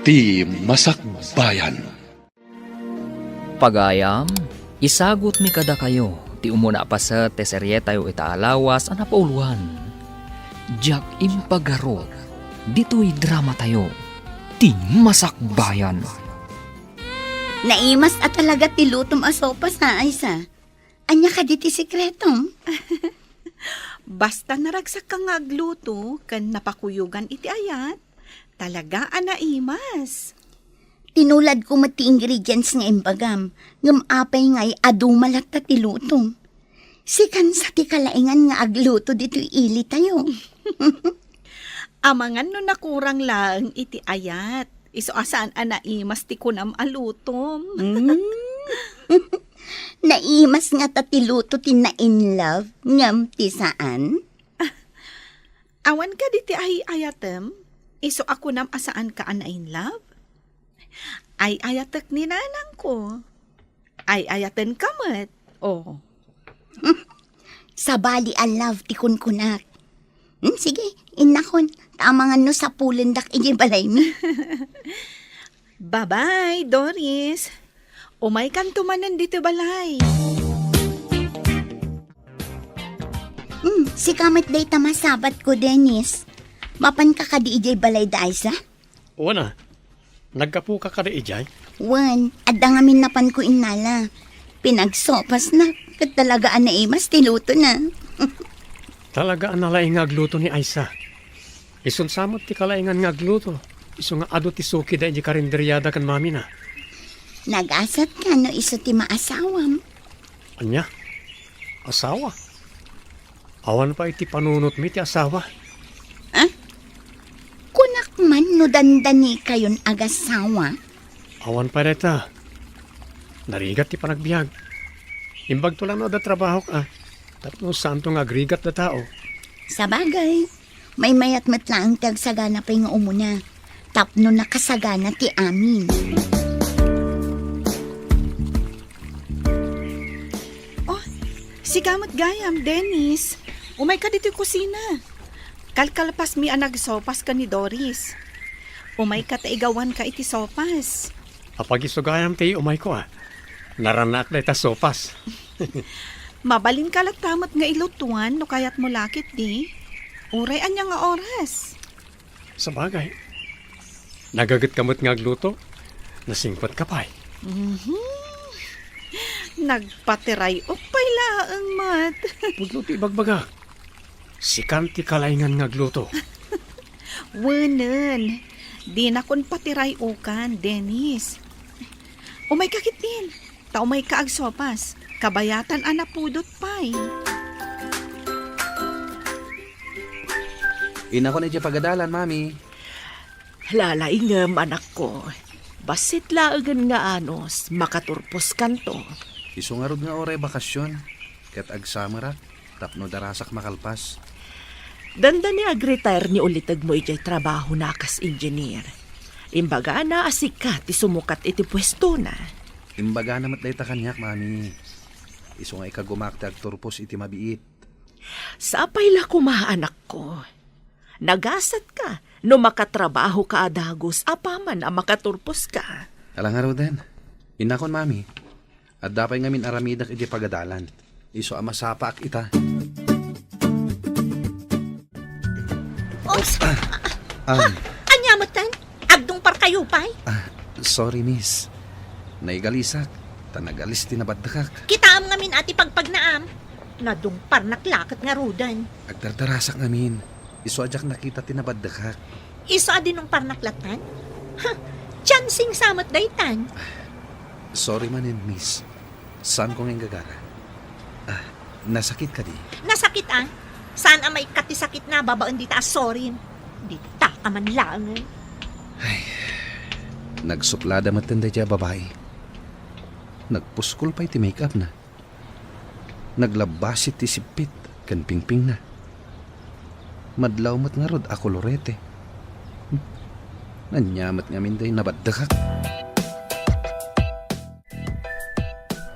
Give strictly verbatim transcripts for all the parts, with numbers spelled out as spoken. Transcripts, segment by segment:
Ti Masakbayan. Pagayam, isagutmi kadakayo ti umuna a paset ti serietayo ita a lawas a napauluan. Diak impagarut ditoy dramatayo, Ti Masakbayan. Naimas a talaga ti lutom a sopas, ha, Aiza? Ania kadi ti sekretom? Basta naragsakka nga agluto ken napakuyogan iti ayat, talaga a naimas. Tinuladko met ti ingredients nga imbagam, ngem apay ngay a duma latta ti lutom? Sikan sa ti kalaingan nga agluto ditoy ilitayo. Amangan no nakurang laeng iti ayat, isu a saan a naimas ti kunam a lutom. Mm. Naimas ngata ti luto ti na-in love, ngem ti saan? Awan kadi ti ay-ayatem, isu a kunam a saanka a na-in love? Ay-ayatek ni nanangko. Ay-ayatenka met. Oh. Sabali a love ti kunkunak. Hmm, sige, innakon, ta amangan no sapulendak idiay balaymi. Bye-bye, Doris. Umaykanto manen ditoy balay. Hmm, sika met dayta masabatko, Dennis. Mapanka kadi idiay balay da Aiza? Wen a, naggapuka kadi idiay? Wen, adda ngamin napanko innala. Pinagsopasna, ket talaga a naimas ti lutona. Talaga a nalaing nga agluto ni Aiza. Isun sa met ti kalaingan nga agluto, isu nga adu ti sukida idiay karinderiada ken mamina. Nagasatka no isu ti maasawam. Ania? Asawa? Awan pay ti panunotmi ti asawa. Ah? Kunak man no dandanikayon agasawa? Awan pay dayta. Narigat ti panagbiag. Imbagto lang no adda trabahok a, tapno saanto nga agrigat da tao. Sabagay, maymayat met laeng ti agsagana pay nga umuna, tapno nakasagana ti amin. Oh, sika met gayam, Dennis. Umayka ditoy kusina. Kalkalpasmi a nagsopas ken ni Doris. Umayka ta igawanka iti sopas. Apag isu gayam ti umayko a. Naranaak dayta sopas. Mabalinka latta met nga ilutuan no kayatmo la ketdi. Uray ania nga oras? Sabagay. Nagagetka met nga agluto. Nasingpetka pay. Mhm. Nagpatiray-ok pay laeng met. Pudno ti ibagbagak. Sikan ti kalaingan nga agluto. Wenen, dinakon patiray-okan, Dennis. Umayka ketdin, ta umayka agsopas. Kabayatan a napudot pay. Innakon idiay pagadalan, Mami. Lalaingem, anakko. Bassit laengen nga anus, makaturposkanto. Isu ngarud nga uray bakasyon, ket agsamerak tapno darasak makalpas. Dandani agretire ni ulitegmo idiay trabahona kas engineer. Imbagana a sika ti sumukat iti puestona. Imbagana met dayta kaniak, Mami. Isu nga ikagumak ti agturpos iti mabiit. Sapay la koma, anakko. Nagasatka no makatrabahoka a dagus apaman a makaturposka. Ala ngaruden, innakon, Mami. Adda pay ngamin aramidek idiay pagadalan. Isu a masapaak ita. Oops! Ah, ah. Ania metten? Agdungparkayo pay? Ah, sorry, miss. Naigalisak, ta nagalis ti nabaddekak. Kitaem ngamin a ti pagpagnaam. Nadungparnak la ket ngaruden. Agdardarasak ngamin. Isu a diak nakita ti nabaddekak. Isu a dinungparnak lattan? Ha, chancing sa met daytan. Sorry manen, miss. Saanko nga inggagara. Ah, nasakit kadi? Nasakit, ah. Saan a maikkat ti sakitna babaen dita a sorry? Dita ka man laengen. Ay, nagsuplada metten daydiay a babai. Nagpuskol pay ti make-upna. Naglabbasi ti sippit ken pingpingna. Madlaw met ngarud a kolorete. Hmm. Ania met ngamin dayta nabaddekak.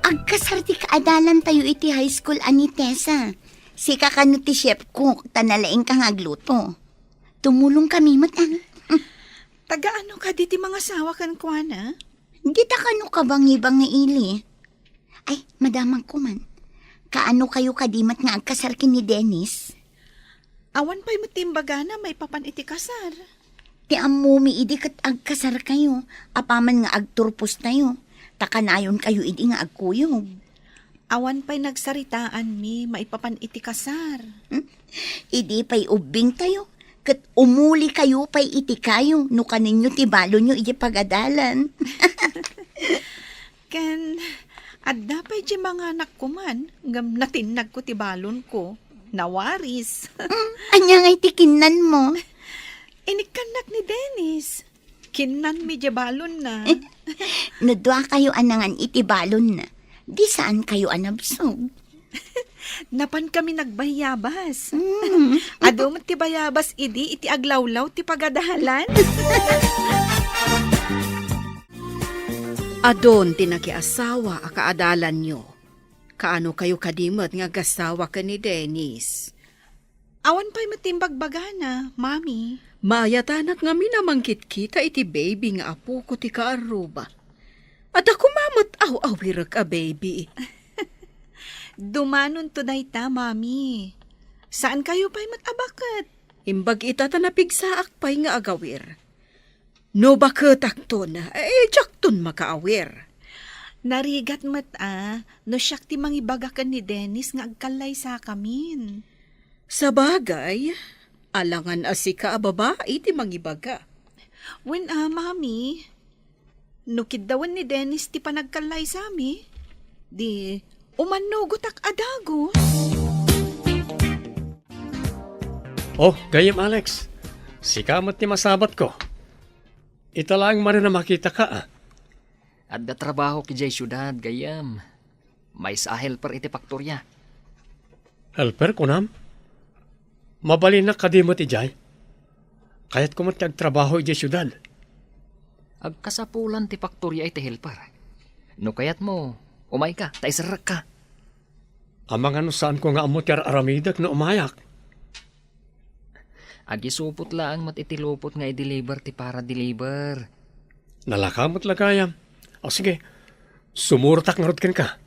Agkasar ti kaadalantayo iti high school a ni Tessa. Sika kano ti chef cook, ta nalaingka nga agluto. Tumulongkami met, ah. Hmm. Tagaano kadi ti mangasawa kenkuana? Dita kano kabangibangi ili. Ay, madamagko man. Kaano kayo kadi met nga agkasar ken ni Dennis? Awan pay met ti imbagana maipapan iti kasar. Ti ammomi idi ket agkasar kayo, apaman nga agturpos tayo. Ta kanayon kayo idi nga agkuyog. Awan pay nagsaritaanmi maipapan iti kasar. Hmm? Idi pay ubbing tayo, ket umuli kayo pay iti kayo no kaninyo ti balonyo iti pagadalan. Ken, adda pay ti manganak ko man, ngem natinnagko ti balonko. Nawaris. Mm, ania ngay ti kinnanmo? Inikkannak ni Dennis. Kinnanmi diay balonna. No dua kayo a nangan iti balonna, di saan kayo a nabsog. Napan kami nagbayabas. Mm. Adu met ti bayabas idi iti aglawlaw ti pagadalan. Adun ti nakiasawa a kaadalanyo. Kaano kayo kadi met nga agasawa ken ni Dennis? Awan pay met ti imbagbagana, Mami. Maayatanak ngamin a mangkitkita iti baby nga apoko ti kaarruba. Adda koma met aw-awirek a baby. Dumanonto dayta, Mami. Saan kayo pay met a baket? Imbag ita ta napigsaak pay nga agawir. No baketakton, eh, diakton makaawir. Narigat met a, no siak ti mangibaga ken ni Dennis nga agkallaysakamin. Sabagay, alangan a sika a babai ti mangibaga. Wen a, Mami, no kiddawen ni Dennis ti panagkallaysami, di umannugotak a dagus. Oh, gayyem Alex, sika met ti masabatko. Ita laeng manen a makitaka, a. Adda trabahok idiay siudad, gayyem. Maysa a helper iti faktoria. Helper, kunam? Mabalinak kadi met idiay? Kayatko met ti agtrabaho idiay siudad. Agkasapulan ti faktoria iti helper. No kayatmo, umayka, ta iserrekka. Amangan no saanko nga ammo ti ar-aramidek no umayak. Agisupot laeng met iti lupot nga i-deliver ti para-deliver. Nalaka met la gayam. O sige, sumurotak ngarud kenka.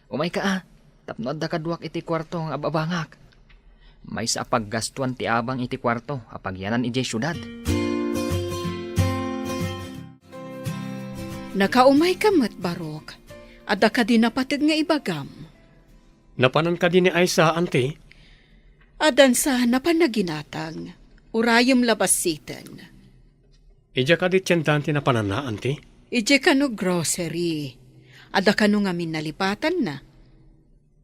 Umayka a, tapno adda kaduak iti kuarto nga ababangak. Maysa a paggastuan ti abang iti kuarto a pagyanan idiay siudad. Nakaumayka met, Barok. Adda kadi napateg nga ibagam? Napanan kadi ni Aisa, Auntie? Addan sa napan naginatang. Urayem la bassiten. Idiay kadi tiendaen ti napananna, Auntie? Idiay kano grocery. Adda kano ngamin nalipatanna?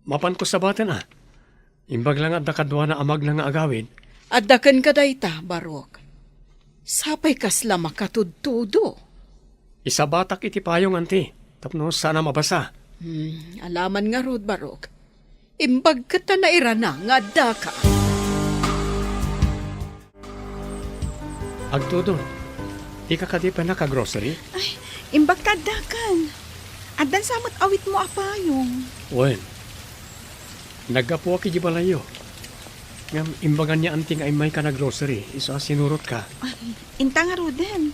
Mapanko sabaten a. Imbag la nga adda kaduana a magna nga agawid. Adda kenka dayta, Barok. Sapay kasla makatudtudo. Isabatak iti payong, Auntie, tapno saan a mabasa. Hmm, alaman ngarud, Barok. Imbag ket ta nairana nga addaka. Agtudon, dika kadi pay naka-grocery? Ay, imbag ta addakan. Addan sa met awitmo a payong. Wen, naggapuak idiay balayyo. Ngem imbagan ni Auntie nga immayka nag-grocery, isu a sinurotka. Ay, inta ngaruden.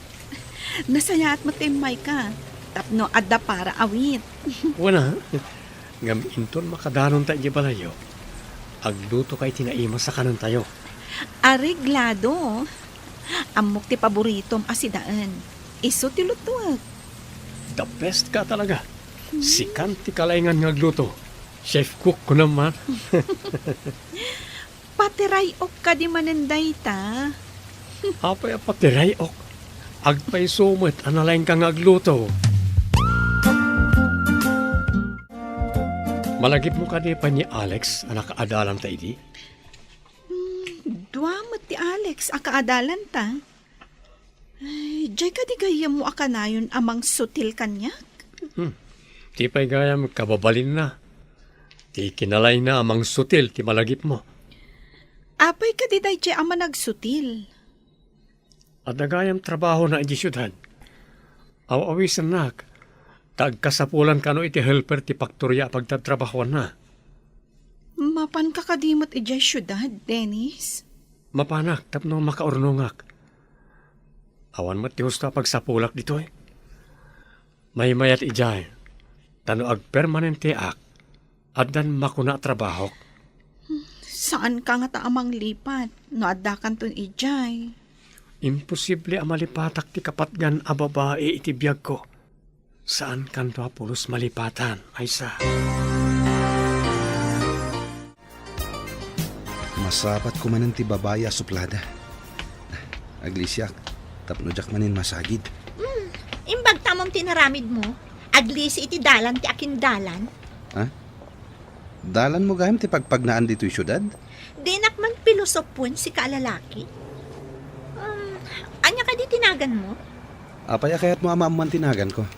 Nasayaat met ta immayka. Tapno adda para awit. Wen a. Ngem inton makadanonta idiay balayyo, aglutoka iti naimas a kanentayo. Areglado. Ammok ti paboritom a sidaen. Isu ti lutuek. The best ka talaga. Hmm. Sikan ti kalaingan nga agluto. Chef cook ko naman. Patiray-ok kadi manen dayta? Apay a patiray-ok? Agpayso met a nalaingka nga agluto. Malagipmo kadi pay ni Alex a nakaadalanta idi? Hmm, dua met ti Alex a kaadalanta. Ay, diay kadi gayyemmo a kanayon a mangsutil kaniak? Hmm. Ti pay gayam kababalinna. Ti kinalayna a mangsutil ti malagipmo. Apay kadi daydiay a managsutil? Adda gayam trabahona idiay siudad. Aw-awisennak, ta agkasapulan kano iti helper ti paktoria a pagtatrabahoanna. Mapanka kadi met idiay siudad, Dennis? Mapanak tapno makaurnongak. Awan met ti husto a pagsapulak ditoy. Maymayat idiay, ta no agpermanenteak, addan makuna a trabahok. Saanka ngata a manglipat no addakanton idiay. Imposible a malipatak ti kapatgan a babai iti biagko. Saankanto a pulos malipatan, Aisa. Masapat ko manen ti babai a suplada. Aglisiak, tapno diak manen masagid. Hmm, imbag tamom ti naramid mo. Aglisi iti dalan ti akindalan. Ha? Dalan mo gayam ti pagpagnaan ditoy siudad? Dinak man pilosopoen, sika a lalaki. Um, ania kadi ti nagan mo? Apay a kayat mo a maammuan ti nagan ko?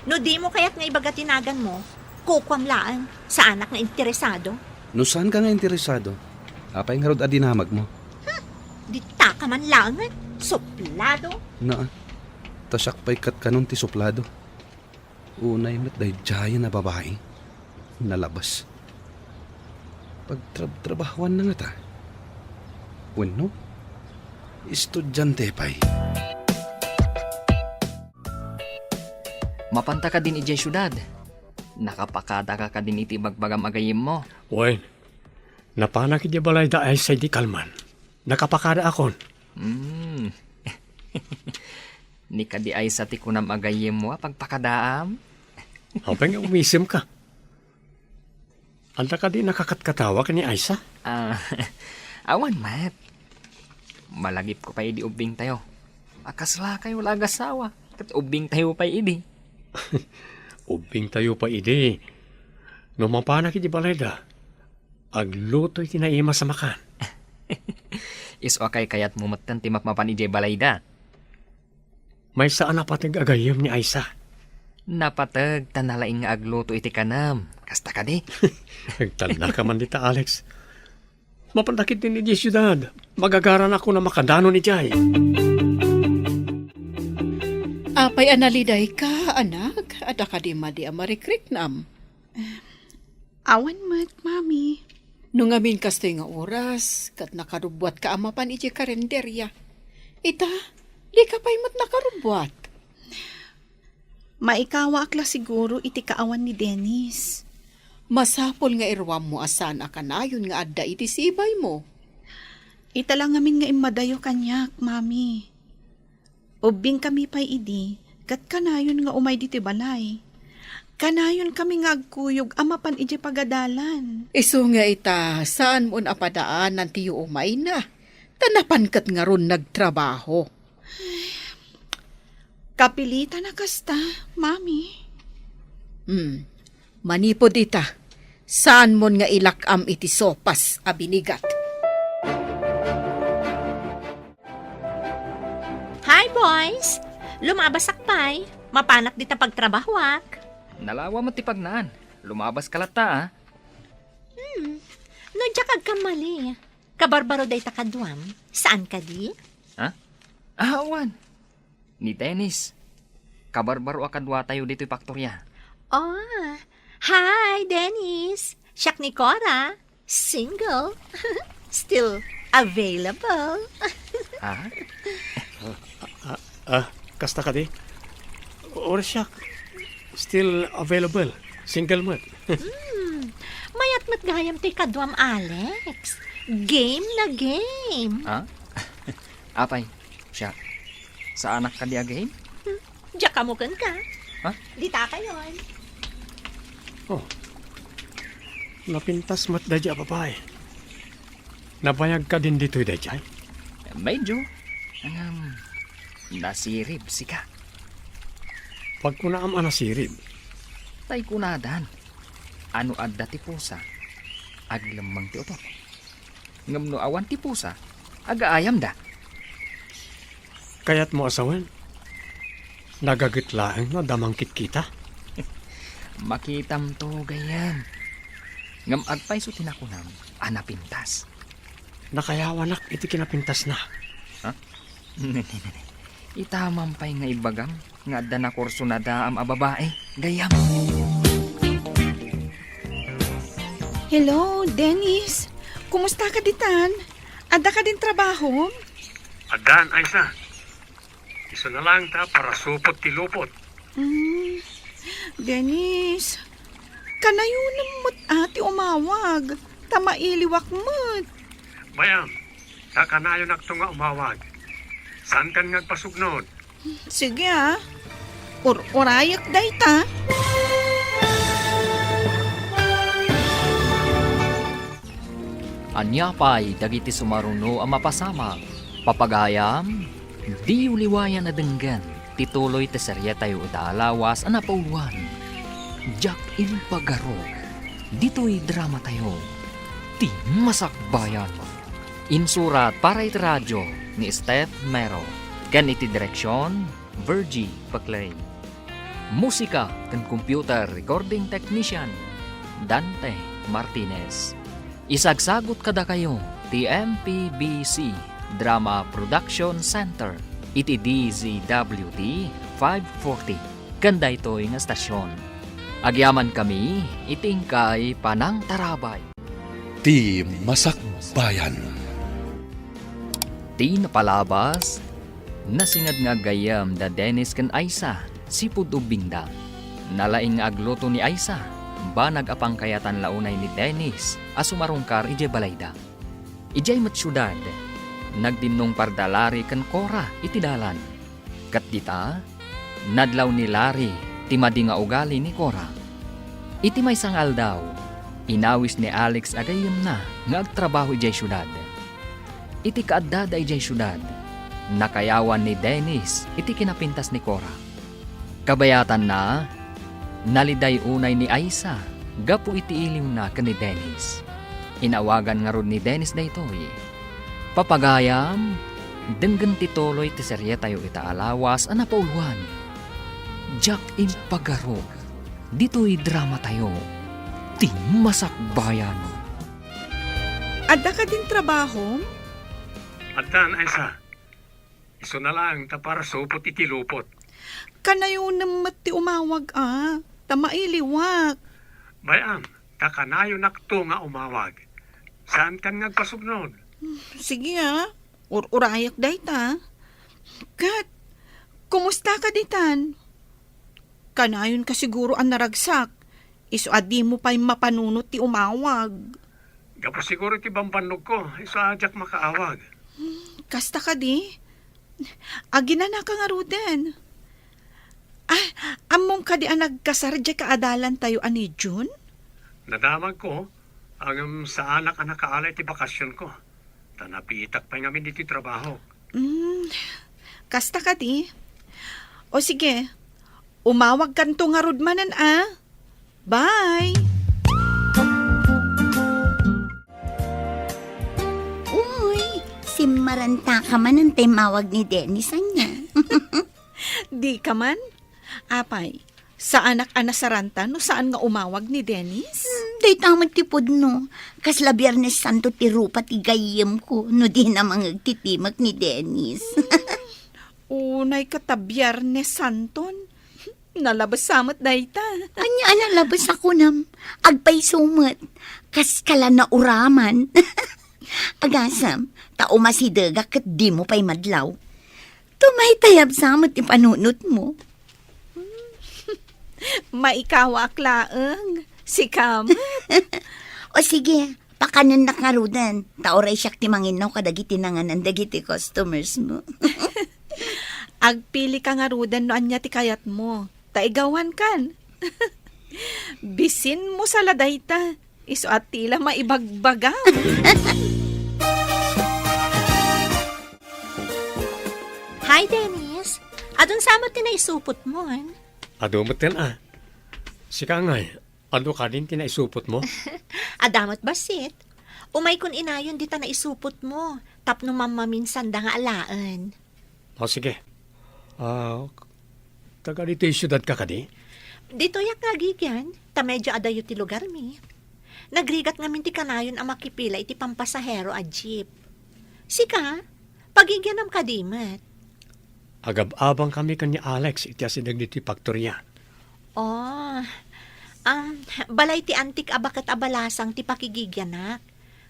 No di mo kayat nga ibaga ti nagan mo, kukuam laeng. Saanak nga interesado. No saanka nga interesado, apay ngarud a dinamag mo? Hmm, ditaka man laengen. Suplado. Naa, ta siak pay ket kanon ti suplado. Unay met daydiayen a babai. Nalabas. Pagtrabtrabahoanna ngata? Wenno, estudiante pay. Mapanta kadin idiay siudad? Nakapakadaka kadin iti ibagbagam a gayyemmo? Wen, napanak idiay balayda Aisa idi kalman. Nakapakadaakon. Hmm. Ni kadi Aisa ti kunam a gayyemmo a pagpakadaam? Apay nga umisemka? Adda kadi nakakatkatawa ken ni Aisa? Ah, awan met. Malagipko pay idi ubbingtayo. A kaslakayo la agasawa, ket ubbingtayo pay idi. Ubbingtayo pay idi. No mapanak idiay balayda, agluto iti naimas a makan. Isu a kaykayatmo metten ti mapmapan idiay balayda. Maysa a napateg a gayyem ni Aisa. Napateg ta nalaing nga agluto iti kanem. Kasta kadi? Agtalnaka man dita, Alex. Mapantak iti idiay siudad. Magagaranakon a makadanon idiay. Apay a nalidayka, anak? Adda kadi madi a marikriknam? Awan met, Mami. No ngamin kastoy nga oras, ket nakarubbuatka a mapan idiay karinderia. Ita, dika pay met nakarubbuat. Maikawaak la siguro iti kaawan ni Dennis. Masapul nga iruammo a saan a kanayon nga adda iti sibaymo. Ita la ngamin nga immadayo kaniak, Mami. Ubbingkami pay idi, ket kanayon nga umay ditoy balay. Kanayonkami nga agkuyog a mapan idiay pagadalan. Isu nga ita, saanmon a padaanan ti umayna, ta napan ket ngarud nagtrabaho. Kapilitan a kasta, Mami. Hmm. Manipud ita, saanmon nga ilak-am iti sopas a binigat. Hi, boys! Lumabasak pay. Mapanak dita pagtrabahoak. Nalawa met ti pagnaan. Lumabaska latta, a. Hmm. No diak agkamali, kabarbaro dayta kaduam. Saan kadi? Ha? Ah, awan. Ni Dennis. Kabarbaro a kaduatayo ditoy paktoria. Ah, hi, Dennis. Siak ni Cora. Single. Still available. Ha? Ah, ah, kasta kadi? Or siak, still available. Single met. Hmm. Mayat met gayam ti kaduam, Alex. Game na game. Ha? Apay, siak. Saanak kadi a game? Hmm. Diak ammo kenka. Ha? Ditakayon. Oh. Napintas met daydiay a babai. Nabayag kadin ditoy daydiay? Medyo. Ngem, nasirib sika. Pagkunaam a nasirib? Tay kunadan, a no adda ti pusa, aglemmeng ti utot. Ngem no awan ti pusa, agaayamda. Kayatmo a sawen? Nagaget laeng no adda mangkitkita? Makitamto, gayyem. Ngem agpayso ti nakunam a napintas. Nakayawanak iti kinapintasna. Ha? Ita man pay nga ibagam nga adda nakurso nadaam a babai, gayyem. Hello, Dennis. Kumusta ka ditan? Adda kadin trabahom? Addan, Aisa. Nalangta para supot ti lupot. Hmm. Dennis, kanayonem met a ti umawag, ta mailiwak met. Bay-am, ta kanayonakto nga umawag. Saankan nga agpasugnod? Sige, ah. Ur-urayek dayta. Ania pay dagiti sumaruno a mapasamak? Papagayam, diyo liwayan a denggen ti tuloy ti serietayo ita a lawas a napauluan, Diak Impagarok. Ditoy dramatayo, Ti Masakbayan. Insurat para iti radio ni Steph Mero, ken iti direksion, Virgie Paclay. Musika ken computer recording technician, Dante Martinez. Isagsagut kadakayo ti M P B C Drama Production Center iti D Z W T five forty ken daytoy nga estasion. Agyamankami iti inkay panangtarabay. Ti Masakbayan. Ti napalabas, nasinged nga aggayyem da Dennis ken Aisa, sipud ubbingda. Nalaing nga agluto ni Aisa, banag a pangkayatan la unay ni Dennis a sumarungkar idiay balayda. Idiay met siudad, nagdinnungparda Larry ken Cora iti dalan. Ket dita, nadlaw ni Larry ti madi nga ugali ni Cora. Iti maysa nga aldaw, inawis ni Alex a gayyemna nga agtrabaho idiay siudad. Iti kaaddada idiay siudad, nakayawan ni Dennis iti kinapintas ni Cora. Kabayatanna, naliday unay ni Aisa gapu iti iliwna ken ni Dennis. Inawagan ngarud ni Dennis daytoy. Papagayam, denggen ti tuloy ti serietayo ita a lawas a napauluan. Diak Impagarok, ditoy dramatayo, Ti Masakbayan. Adda kadin trabahom? Addan, Aisa. Isuna laeng ta para supot iti lupot. Kanayonem met ti umawag a, ta mailiwak. Bay-am, ta kanayonakto nga umawag. Saankan nga agpasugnod? Sige a, ur-urayek dayta. Ket, kumusta ka ditan? Kanayonka siguro a naragsak, isu a dimo pay mapanunot ti umawag. Gapu siguro iti bambannogko, isu a diak makaawag. Hmm, kasta kadi? Aginanaka ngaruden. Ah, ammom kadi a nagkasar diay kaadalantayo a ni June? Nadamagko, ngem saanak a nakaala iti bakasionko. Ta napitak pay ngamin iti trabahok. Hmm, kasta kadi? O sige, umawagkanto ngarud manen a. Bye! Uy, simmaranta ka manen ta immawag ni Dennis ania. Dika man? Apay, saanak a nasaranta no saan nga umawag ni Dennis? Hmm, dayta met ti pudno. Kasla Biernes Santo ti rupa ti gayyemko no di namangeg ti timek ni Dennis. Unay ka ta Biernes Santon. Nalabes sa met dayta. Ania a nalabes a kunam? Agpayso met. Kaska la nauraman. Agasem, ta umasidegak ket dimo pay madlaw. Tumaytayab sa met ti panunotmo. Maikawaak laeng. Sika met. O sige, pakanennak ngaruden, ta uray siak ti manginnaw kadagiti nanganan dagiti customers mo. Agpili ka ngaruden no ania ti kayatmo, ta igawankan. Bisin mo sa la dayta, isu a ti la maibagbagam. Hi, Dennis. Adun sa met ti naisupotmon? Adu metten a. Sika ngay, adu kadin ti naisupotmo? Adda met bassit. Umaykon inayon dita naisupotmo, tapno mammaminsanda nga alaen. O, sige. Ah, taga ditoy siudad ka kadi? Ditoyak nga agigian, ta medyo adayo ti lugarmi. Nagrigat ngamin ti kanayon a makipila iti pampasahero a jeep. Sika, pagigianam kadi met? Agab-abangkami ken ni Alex iti asideg ditoy faktoria. Oh, um, balay ti antik a baket a balasang ti pakigigianak.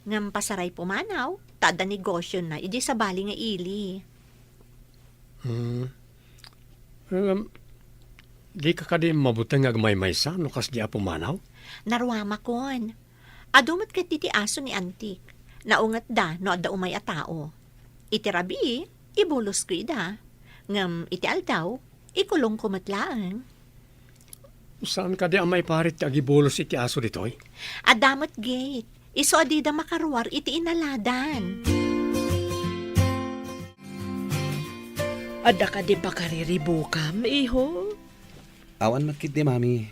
Ngem pasaray pumanaw, ta adda negosiona idiay sabali nga ili. Hmm. Ngem, dika kadi mabuteng nga agmaymaysa no kasdi a pumanaw? Naruamakon. Adu met ketdi ti aso ni Antik. Naungetda no adda umay a tao. Iti rabii, ibulosko ida. Ngem iti aldaw, ikulongko met laeng. Saan kadi a maiparit ti agibulos iti aso ditoy? Adda met gate. Isu a dida makaruar iti inaladan. Adda kadi pakariribukam, iho? Awan met ketdi, Mami.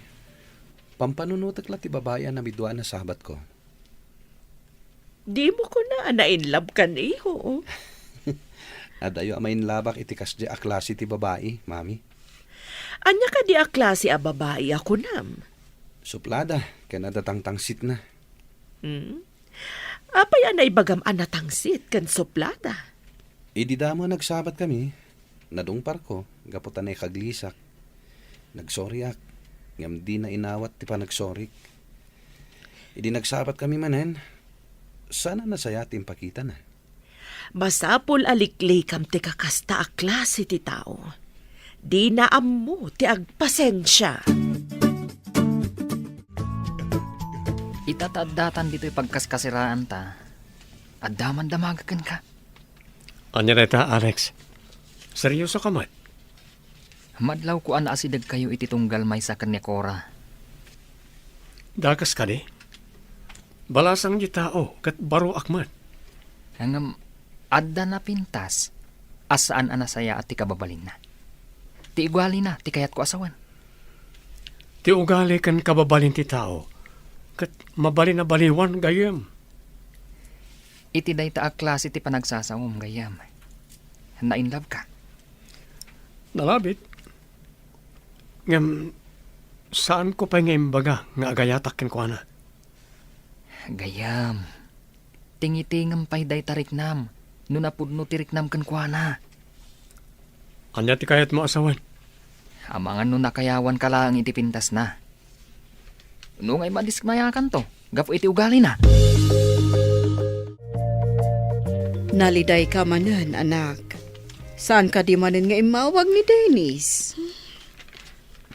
Pampanunotek la ti babai a namidua a nasabatko. Dimo kuna a nainlabkan, iho? Adayo a mainlabak iti kasdi a klase ti babai, Mami. Ania kadi a klase a babai a kunam? Suplada, ken adda tangtangsitna. Hmm? Apay a naibagam a natangsit ken suplada? Idi damo a nagsabatkami, nadungparko gapu ta naikaglisak. Nagsoriak, ngem dina inawat ti panagsorik. Idi nagsabatkami manen, saan a nasayaat ti impakitana. Masapul a liklikam ti kakasta a klase ti tao. Dina ammo ti agpasensia. Ita ta addatan ditoy pagkaskasiraanta, adda man damaga kenka. Ania dayta, Alex? Serioso ka met? Madlawko a naasidegkayo iti tunggal maysa ken ni Cora. Dakes kadi? Balasang ti tao ket baroak met. Ngem adda napintas a saan a nasayaat ti kababalinna. Ti ugalina ti kayatko a sawen. Ti ugali ken kababalin ti tao ket mabalin a baliwan gayyem. Iti dayta a klase ti panagsasawem gayyem, nainlove ka? Nalabit. Ngem, saanko pay nga imbaga nga agayatak kenkuana. Gayyem, tingitingem pay dayta riknam no napudno ti riknam kenkuana. Ania ti kayatmo a sawen? Amangan no nakayawanka laeng iti pintasna. No ngay madismayakanto gapu iti ugalina. Nalidayka manen, anak. Saan kadi manen nga immawag ni Dennis?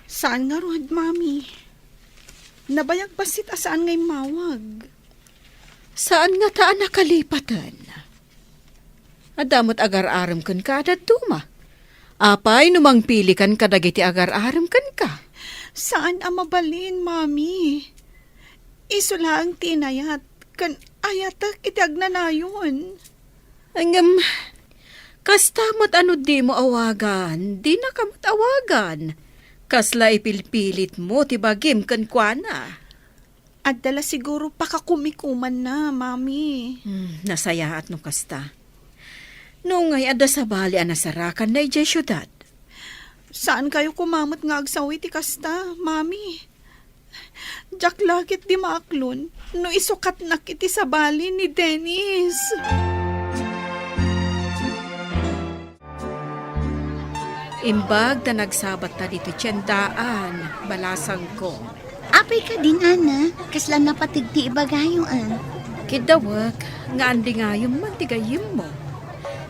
Saan ngarud, Mami. Nabayag bassit a saan nga immawag. Saan ngata a nakalipaten? Adda met agar-arem kenka a dadduma. Apay no mangpilikan kadagiti agar-arem kenka? Saan a mabalin, Mami. Isu laeng ti inayat ken ayatek iti agnanayon. Ngem, kasta met a no dimo awagan, dinaka met awagan. Kasla ipilpilitmo ti bagim kenkuana. Adda la siguro pakakumikumanna, Mami. Hmm, nasayaat no kasta. No ngay adda sabali a nasarakanna idiay siudad. Saankayo koma met nga agsaw iti kasta, Mami. Diak la ketdi maaklon no isukatnak iti sabali ni Dennis. Imbag ta nagsabatta ditoy tiendaan, balasangko. Apay kadi, nana? Kasla napateg ti ibagayo, a? Kiddawek nga andingayem man ti gayyemmo.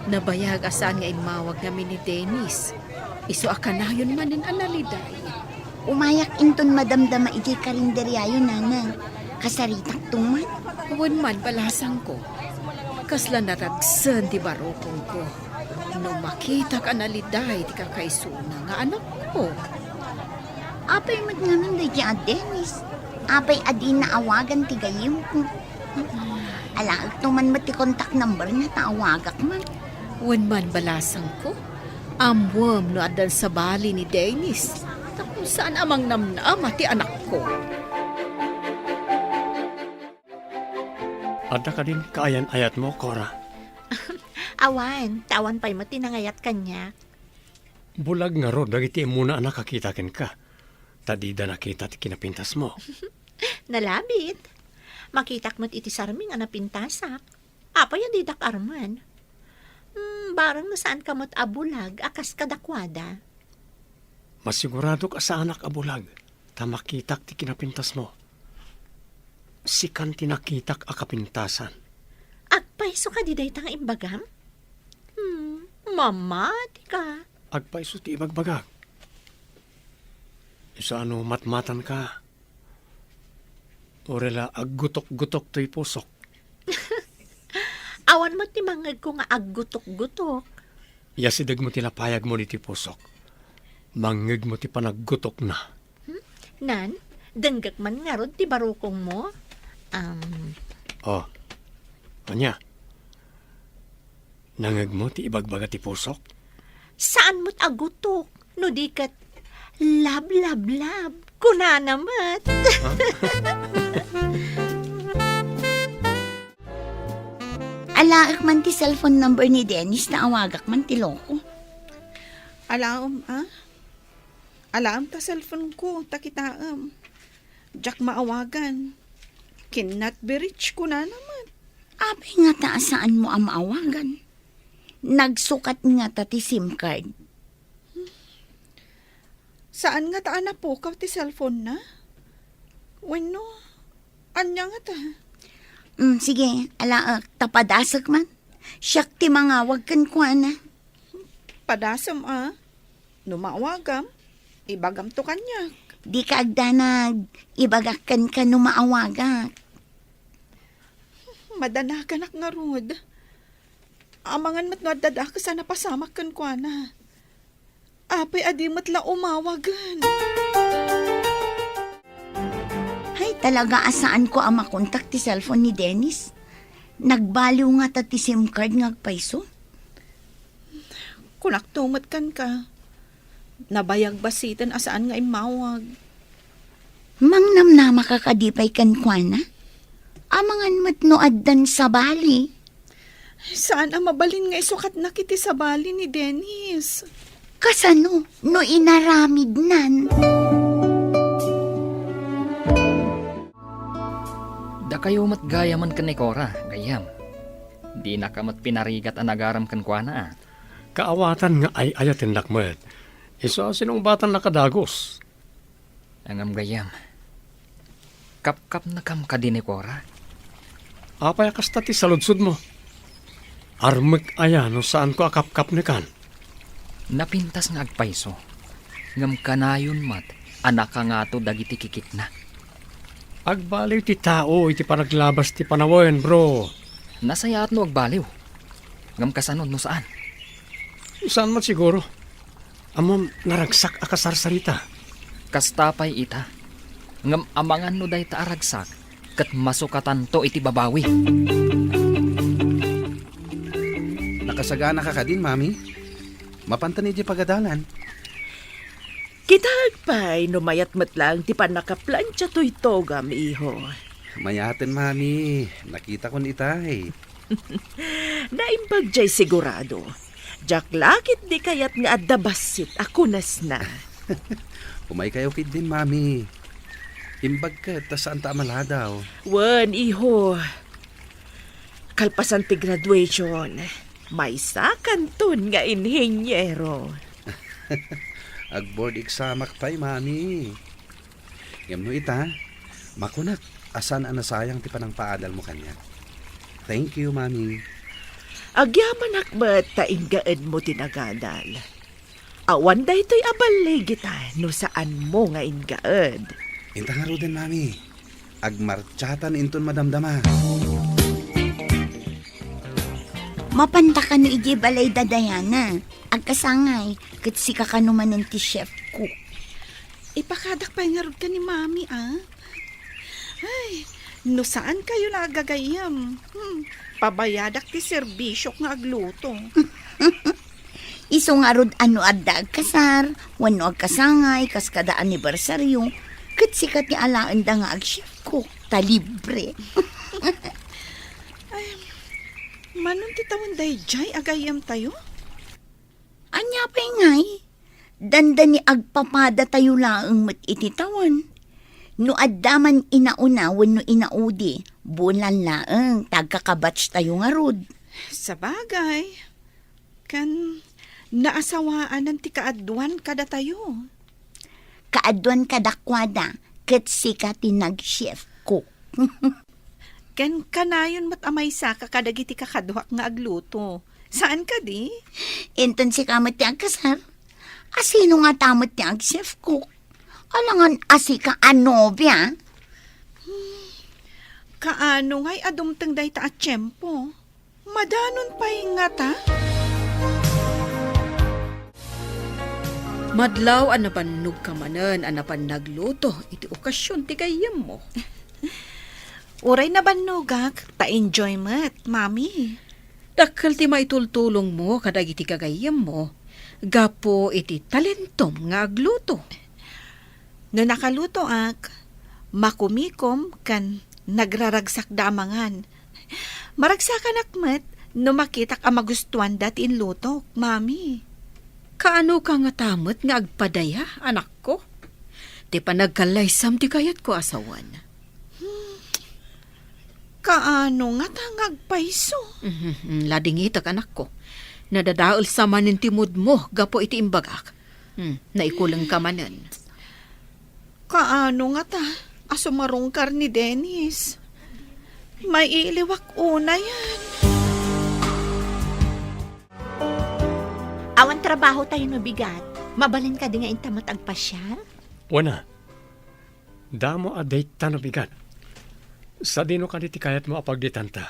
Nabayag a saan nga immawag ngamin ni Dennis. Isu a kanayon manen a naliday. Umayak inton madamdama idiay karinderiayo, nana. Kasaritakto man. Wen man, balasangko. Kasla naragsen ti barukongko no makitak a naliday ti kakaisuna nga anakko. Apay met ngamin daydiay a Dennis? Apay a dina awagan ti gayyemko? Alaekto man met ti contact numberna ta awagak man. Wen man, balasangko, ammoem no addan sabali ni Dennis tapno saan a mangnamnama ti anakko. Adda kadin kaayan-ayatmo, Cora? Awan, ta awan pay met ti nangayat kaniak. Bulag ngarud dagiti immuna a nakakita kenka, ta dida nakita ti kinapintasmo. Nalabit. Makitak met iti sarming a napintasak. Apay a didak armen? Hmm, bareng no saanka met a bulag a kas kadakuada. Masiguradok a saanak a bulag ta makitak ti kinapintasmo. Sikan ti nakitak a kapintasan. Agpayso kadi dayta nga imbagam? Hmm, mamatika. Agpayso ti ibagbagak. Isu a no matmatanka, uray la aggutok-gutok toy pusok. Awan met ti mangngegko nga aggutok-gutok. Yasidegmo ti napayagmo ditoy pusok. Mangngegmo ti panaggutokna. Hmm? Nan, denggek man ngarud ti barukongmo? Um. Oh. Ania? Nangngegmo ti ibagbaga ti pusok? Saan met a gutok, no di ket love, love, love, kunana met. Alaek man ti cellphone number ni Dennis ta awagak man ti loko. Alaem, a? Alaem ta cellphone ko, ta kitaem. Diak maawagan. Cannot be reached, kunana met. Apay ngata a saanmo a maawagan? Nagsukat ngata ti SIM card? Saan ngata a napukaw ti cellphone na? Wenno, ania ngata? Mm, sige, alaek, ta padasek man. Siak ti mangawag kenkuana. Padasem a? No maawagam, ibagamto kaniak. Dika agdanag, ibagak kenka no maawagak. Madanaganak ngarud. Amangan met no adda dakes a napasamak kenkuana. Apay a di met la umawagen? Hay, talaga a saanko a makontak ti cellphone ni Dennis. Nagbaliw ngata ti SIM card nga agpayso. Kunakto met kenka. Nabayag bassiten a saan nga immawag. Mangnamnamaka kadi pay kenkuana? Amangan met no addan sabali. Saan a mabalin nga isukatnak iti sabali ni Dennis. Kasano no inaramidnan? Dakayo met gayamen ken ni Cora, gayyem. Dinaka met pinarigat a nagaram kenkuana, a. Kaawatan nga ay-ayatennak met. Isu a sinungbatannaka dagus. Ngem gayyem, kapkapnekam kadi ni Cora? Apay a kasta ti saludsodmo? Armek aya no saanko a kapkapnekan? Napintas nga agpayso, ngem kanayon met a nakangato dagiti kikitna. Agbaliw ti tao iti panaglabas ti panawen, bro. Nasayaat no agbaliw. Ngem kasano no saan? Saan met siguro. Ammom, naragsak a kasarsarita. Kasta pay ita. Ngem amangan no dayta a ragsak ket masukatanto iti babawi. Nakasaganaka kadin, Mami? Mapantan idiay pagadalan. Kitaek pay no mayat met laeng ti pannakaplantia toy togam, iho. Mayaten, Mami. Nakitakon itay. Naimbag jay sigurado. Diak la ketdi kayat nga adda bassit a kunesna. Umaykayo ketdin, Mami. Imbag ket ta saanta a maladaw. Wen, iho. Kalpasan ti graduation, maysakanton nga inhiniero. Ag-board examak pay, Mami. Ngem no ita, makunak a saan a nasayang ti panangpaadalmo kaniak. Thank you, Mami. Agyamanak met ta inggaedmo ti nagadal. Awan daytoy a balligita no saanmo nga inggaed. Inta ngaruden, Mami. Agmartsaatan inton madamdama. Mapanta kano idiay balay da Diana. Agkasangay, ket sika kano manen ti chef cook. Ipakadak pay ngarud ken ni Mami, a? Ay, no saan kayo la agagayyem, hmm, pabayadak ti serbisiok nga agluto. Isu ngarud a no adda agkasar, wenno agkasangay, kas kada anibersaryo, ket sika ti alaenda nga agchef cook, ta libre. Ay, manon ti tawen daydiay a gayyemtayo? Ania pay ngay? Dandani agpapadatayo laeng met iti tawen. No adda man inauna wenno inaudi, bulan laeng ta agkakabatchtayo ngarud. Sabagay, ken naasawaanan ti kaaduan kadatayo. Kaaduan kadakuada, ket sika ti nag-chef cook. Ken kanayon met a maysaka kadagiti kakaduak nga agluto. Saan kadi? Inton sika met ti agkasar, a sino ngata met ti ag-chef cook? Alangan a sika a nobia? Kaano ngay a dumteng dayta a tiempo? Madanon pay ngata? Madlaw a nabannogka manen a napan nagluto iti okasion ti gayyemmo. Uray nabannogak, ta enjoy met, Mami. Dakkel ti maitultulongmo kadagiti gagayyemmo gapu iti talentom nga agluto. No nakalutoak, makumikom ken nagraragsakda a mangan. Maragsakanak met no makitak a magustuanda ti inlutok, Mami. Kaanoka ngata met nga agpadaya, anakko? Ti panagkallaysam ti kayatko a sawen. Kaano ngata nga agpayso? Mhm, ladingitek, anakko. Nadadaelsa manen ti moodmo gapu iti imbagak. Hmm, naikulengka manen. Kaano ngata a sumarungkar ni Dennis? Maiiliwak unayen. Awan trabaho tayo no bigat. Mabalin kadi nga inta met agpasiar? Wen a. Damo a dayta no bigat. Sadino kadi ti kayatmo a pagditanta?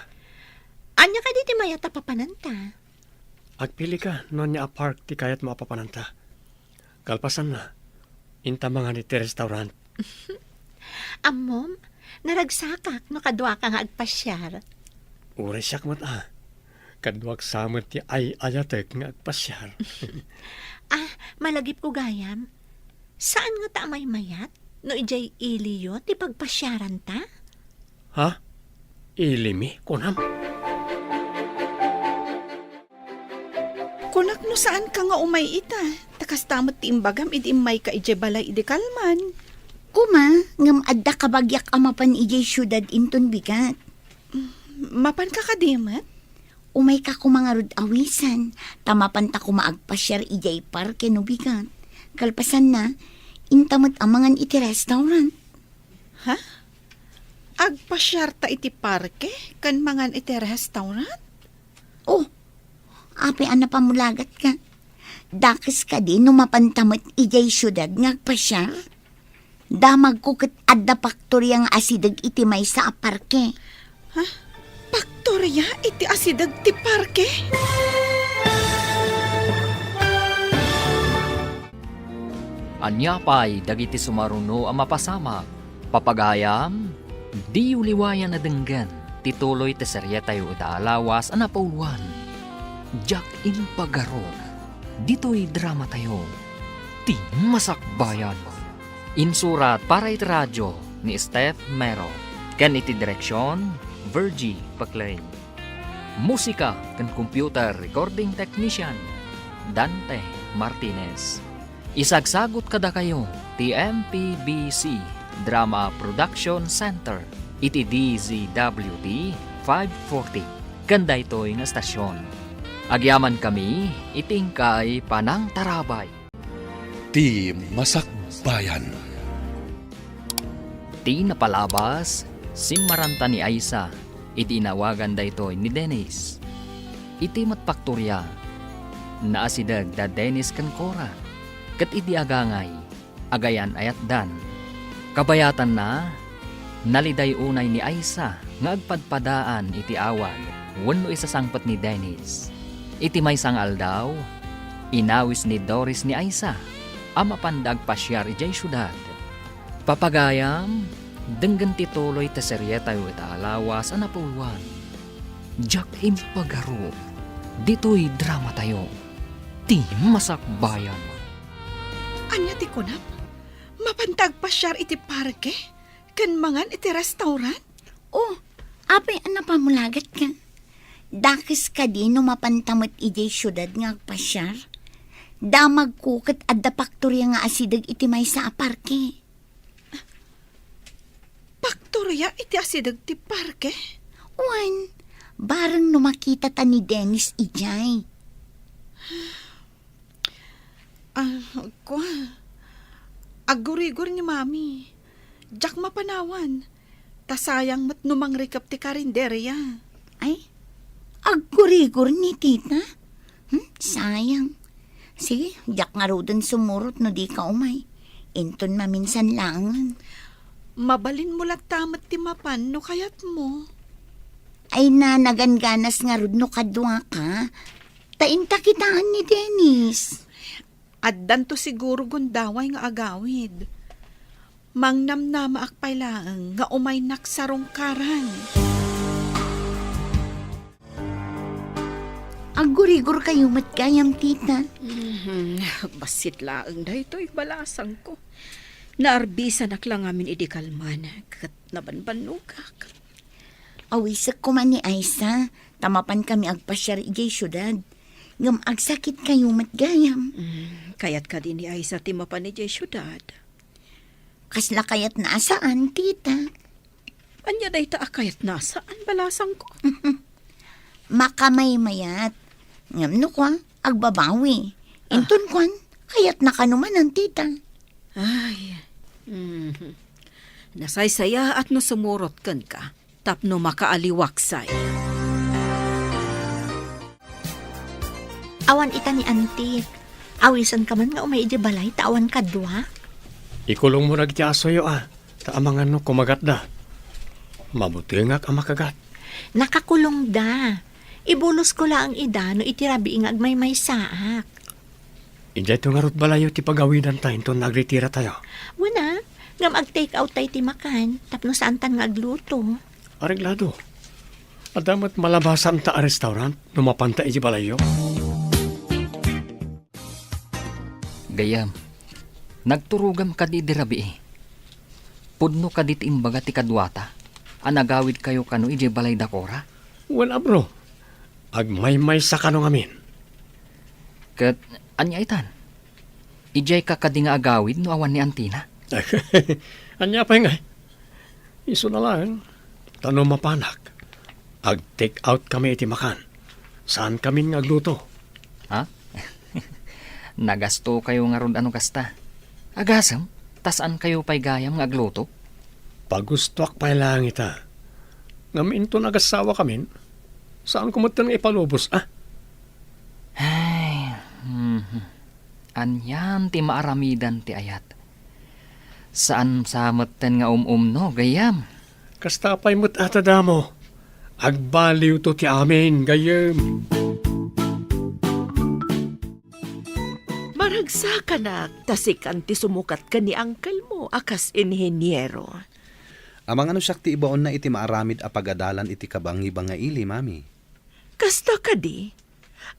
Ania kadi ti mayat a papananta? Agpilika no ania a park ti kayatmo a papananta. Kalpasanna, inta mangan iti restaurant. Ammom, naragsakak no kaduaka nga agpasiar. Uray siak met a. Kaduak sa met ti ay-ayatek nga agpasiar. Ah, malagipko gayam. Saan ngata a maymayat no idiay iliyo ti pagpasiaranta? Ha? Ilimi, kunam? Kunak no saanka nga umay ita, ta kasta met ti imbagam idi immayka idiay balay idi kalman. Kuma, ngem adda kabagiak a mapan idiay siudad inton bigat. Mapanka kadi met? Umayka koma ngarud awisan, ta mapanta koma agpasiar idiay parke no bigat. Kalpasanna, inta met a mangan iti restaurant. Ha? Agpasiarta iti parke ken mangan iti restaurant? Oh, apay a napamulagatka? Dakes kadi no mapanta met idiay siudad nga agpasiar? Damagko ket adda paktoria nga asideg iti maysa a parke. Ha? Paktoria iti asideg ti parke? Ania pay dagiti sumaruno a mapasamak? Papagayam, diyo liwayan a denggen ti tuloy ti serietayo ita a lawas a napauluan, Diak Impagarok. Ditoy dramatayo, Ti Masakbayan. Insurat para iti radio ni Steph Mero, ken iti direksion, Virgie Paclay. Musika ken computer recording technician, Dante Martinez. Isagsagut kadakayo ti M P B C Drama Production Center iti D Z W T five forty ken daytoy nga estasion. Agyamankami iti inkay panangtarabay. Ti Masakbayan. Ti napalabas, simmaranta ni Aisa idi inawagan daytoy ni Dennis. Iti met paktoria, naasideg da Dennis ken Cora, ket idi agangay, agayan-ayatdan. Kabayatanna, naliday unay ni Aisa nga agpadpadaan iti awag wenno isasangpet ni Dennis. Iti maysa nga aldaw, inawis ni Doris ni Aisa a mapanda agpasiar idiay siudad. Papagayam, denggen ti tuloy ti serietayo ita a lawas a napauluan, Diak Impagarok. Ditoy dramatayo, Ti Masakbayan. Ania ti kunam? Mapanta agpasiar iti parke ken mangan iti restaurant? Oh, apay a napamulagatka? Dakes kadi no mapanta met idiay siudad nga agpasiar? Damagko ket adda paktoria nga asideg iti maysa a parke. Paktoria iti asideg ti parke? Wen, bareng no makitata ni Dennis idiay. Ah, kua. Aggurigor ni Mami. Diak mapanawan. Ta sayang met no mangrikep ti karinderia. Ay, aggurigor ni Tita? Hmm, sayang. Sige, diak ngaruden sumurot no dika umay. Inton maminsan laengen. Mabalinmo latta met ti mapan no kayatmo. Ay na, nagangganas ngarud no kaduaka. Ta inta kitaen ni Dennis. Addanto siguro gundaway nga agawid. Mangnamnamaak pay laeng nga umaynak sarungkaran. Aggurigor kayo met gayam, tita. Mhm. Bassit laeng daytoy balasangko. Naarbisanak la ngamin idi kalman, ket nabanbannogak. Awisek koma ni Aisa, ta mapan kami agpasiar idiay siudad. Ngem agsakit kayo met gayam. Mm, kayat kadi ni Aisa ti mapan idiay siudad? Kasla kayatna a saan, tita. Ania dayta a kayatna a saan, balasangko? Makamaymayat. Ngem no kua, agbabawi. Ah. Inton kuan, kayatna kano manen, tita. Ay. Mhm. Nasaysayaat no sumurot kenka tapno makaaliwaksay. Awan ita ni Anti. Awisenka man nga umay idiay balay ta awan kadua? Ikulongmo dagiti asoyo, a, ta amangan no kumagatda. Mabutengak a makagat. Nakakulongda. Ibulosko laeng ida no iti rabii nga agmaymaysaak. Idiayto ngarud balayyo ti pagawidanta inton nagretiratayo. Wen a, ngem ag-take out tayo ti makan, tapno saantan nga agluto. Areglado. Adda met malabasanta a restaurant no mapanta idiay balayyo. Gayyem, nagturogam kadi idi rabii. Pudno kadi ti imbaga ti kaduata a nagawidkayo kano idiay balay da Cora? Wen a, bro. Agmaymaysa kano ngamin. Ket ania itan? Idiayka kadi nga agawid no awan ni Antina? Ania pay ngay? Isuna laeng, ta no mapanak, ag-take out kami iti makan. Saan kamin nga agluto. Ha? Nagastokayo ngarud a no kasta. Agasem, ta saankayo pay gayam nga agluto? Pagustoak pay laeng ita. Ngem inton agasawa kamin, saanko metten nga ipalubos, a? Ay, mhm. Anian ti maaramidan ti ayat? Saan sa metten nga um-umno, gayyem? Kasta pay met a ta damo. Agbaliwto ti amin, gayyem. Maragsakanak, ta sikan ti sumukat ken ni uncle mo a kas inheniero. Amangan no siak ti ibaonna iti maaramid a pagadalan iti kabangibangaili, Mami. Kasta kadi?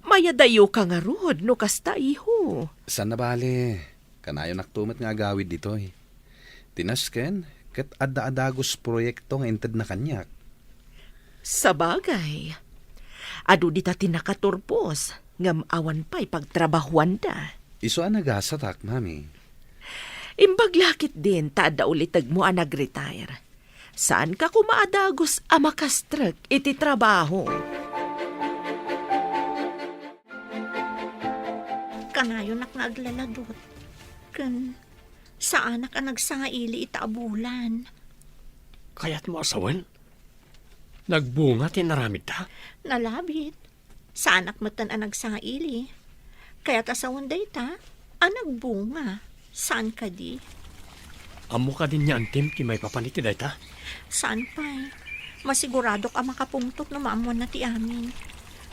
Mayadayoka ngarud no kasta, iho. Saan a bale. Kanayonak to met nga agawid ditoy. Ti nasken, ket adda a dagus proyekto nga intedna kaniak. Sabagay, adu dita ti nakaturpos, ngem awan pay pagtrabahuanda. Isu a nagasatak, Mami. Imbag la ketdin ta adda ulitegmo a nag-retire. Saanka koma a dagus a makastrek iti trabaho. Kanayonak nga aglaladot, ken saanak a nagsangaili ita a bulan. Kayatmo a sawen? Nagbunga ti inaramidta? Nalabit. Saanak metten a nagsangaili. Kayat a sawen dayta a nagbunga. Saan kadi? Ammo kadi ni Antim ti maipapan iti dayta? Saan pay. Masiguradok a makapungtot no maammoanna ti amin.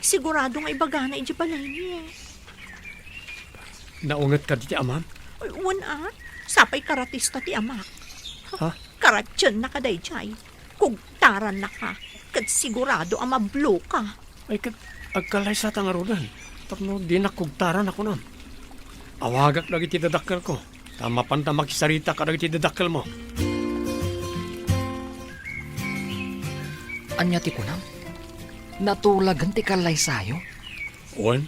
Sigurado nga ibagana idiay balaymi. Naunget kadi ti amam? Ay, wen a. Sapay karatista ti amak. Ha? Karatienna ka daydiay. Kugtarannaka. Ket sigurado a mabloka. Ay, ket agkallaysata ngaruden tapno dinak kugtaran a kunam. Awagak dagiti dadakkelko, ta mapanta makisarita kadagiti dadakkelmo. Ania ti kunam? Natulagen ti kallaysayo? Wen,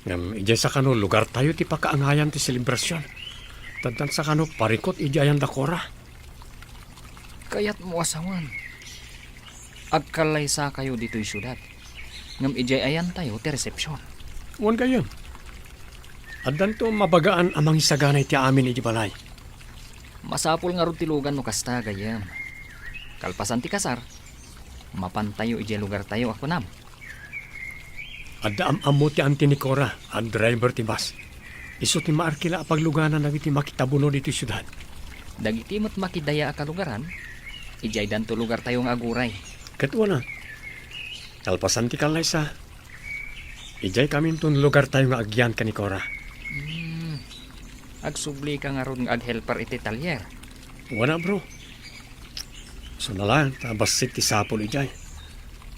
ngem idiay sakano lugartayo ti pakaangayan ti selebrasion. Taddan sakano parikut idiay ayan da Cora. Kayatmo a sawen, agkallaysakayo ditoy siudad, ngem idiay ayantayo ti resepsion. Wen gayyem, addanto mabagaan a mangisagana iti amin iti balay. Masapul ngarud ti lugan no kasta, gayyem. Kalpasan ti kasar, mapantayo idiay lugartayo a kunam. Adda am-ammo ti anti ni Cora a driver ti bus. Isu ti maarkila a pagluganan dagiti makitabuno ditoy siudad. Dagiti met makidaya a kalugaran, idiaydanto lugartayo nga aguray. Ket wana, kalpasan ti kallaysa, idiay kaminton lugartayo nga agyan ken ni Cora. Hmm. Agsublika ngarud nga aghelper iti talyer? Wana, bro. Suna laeng ta bassit ti sapul idiay.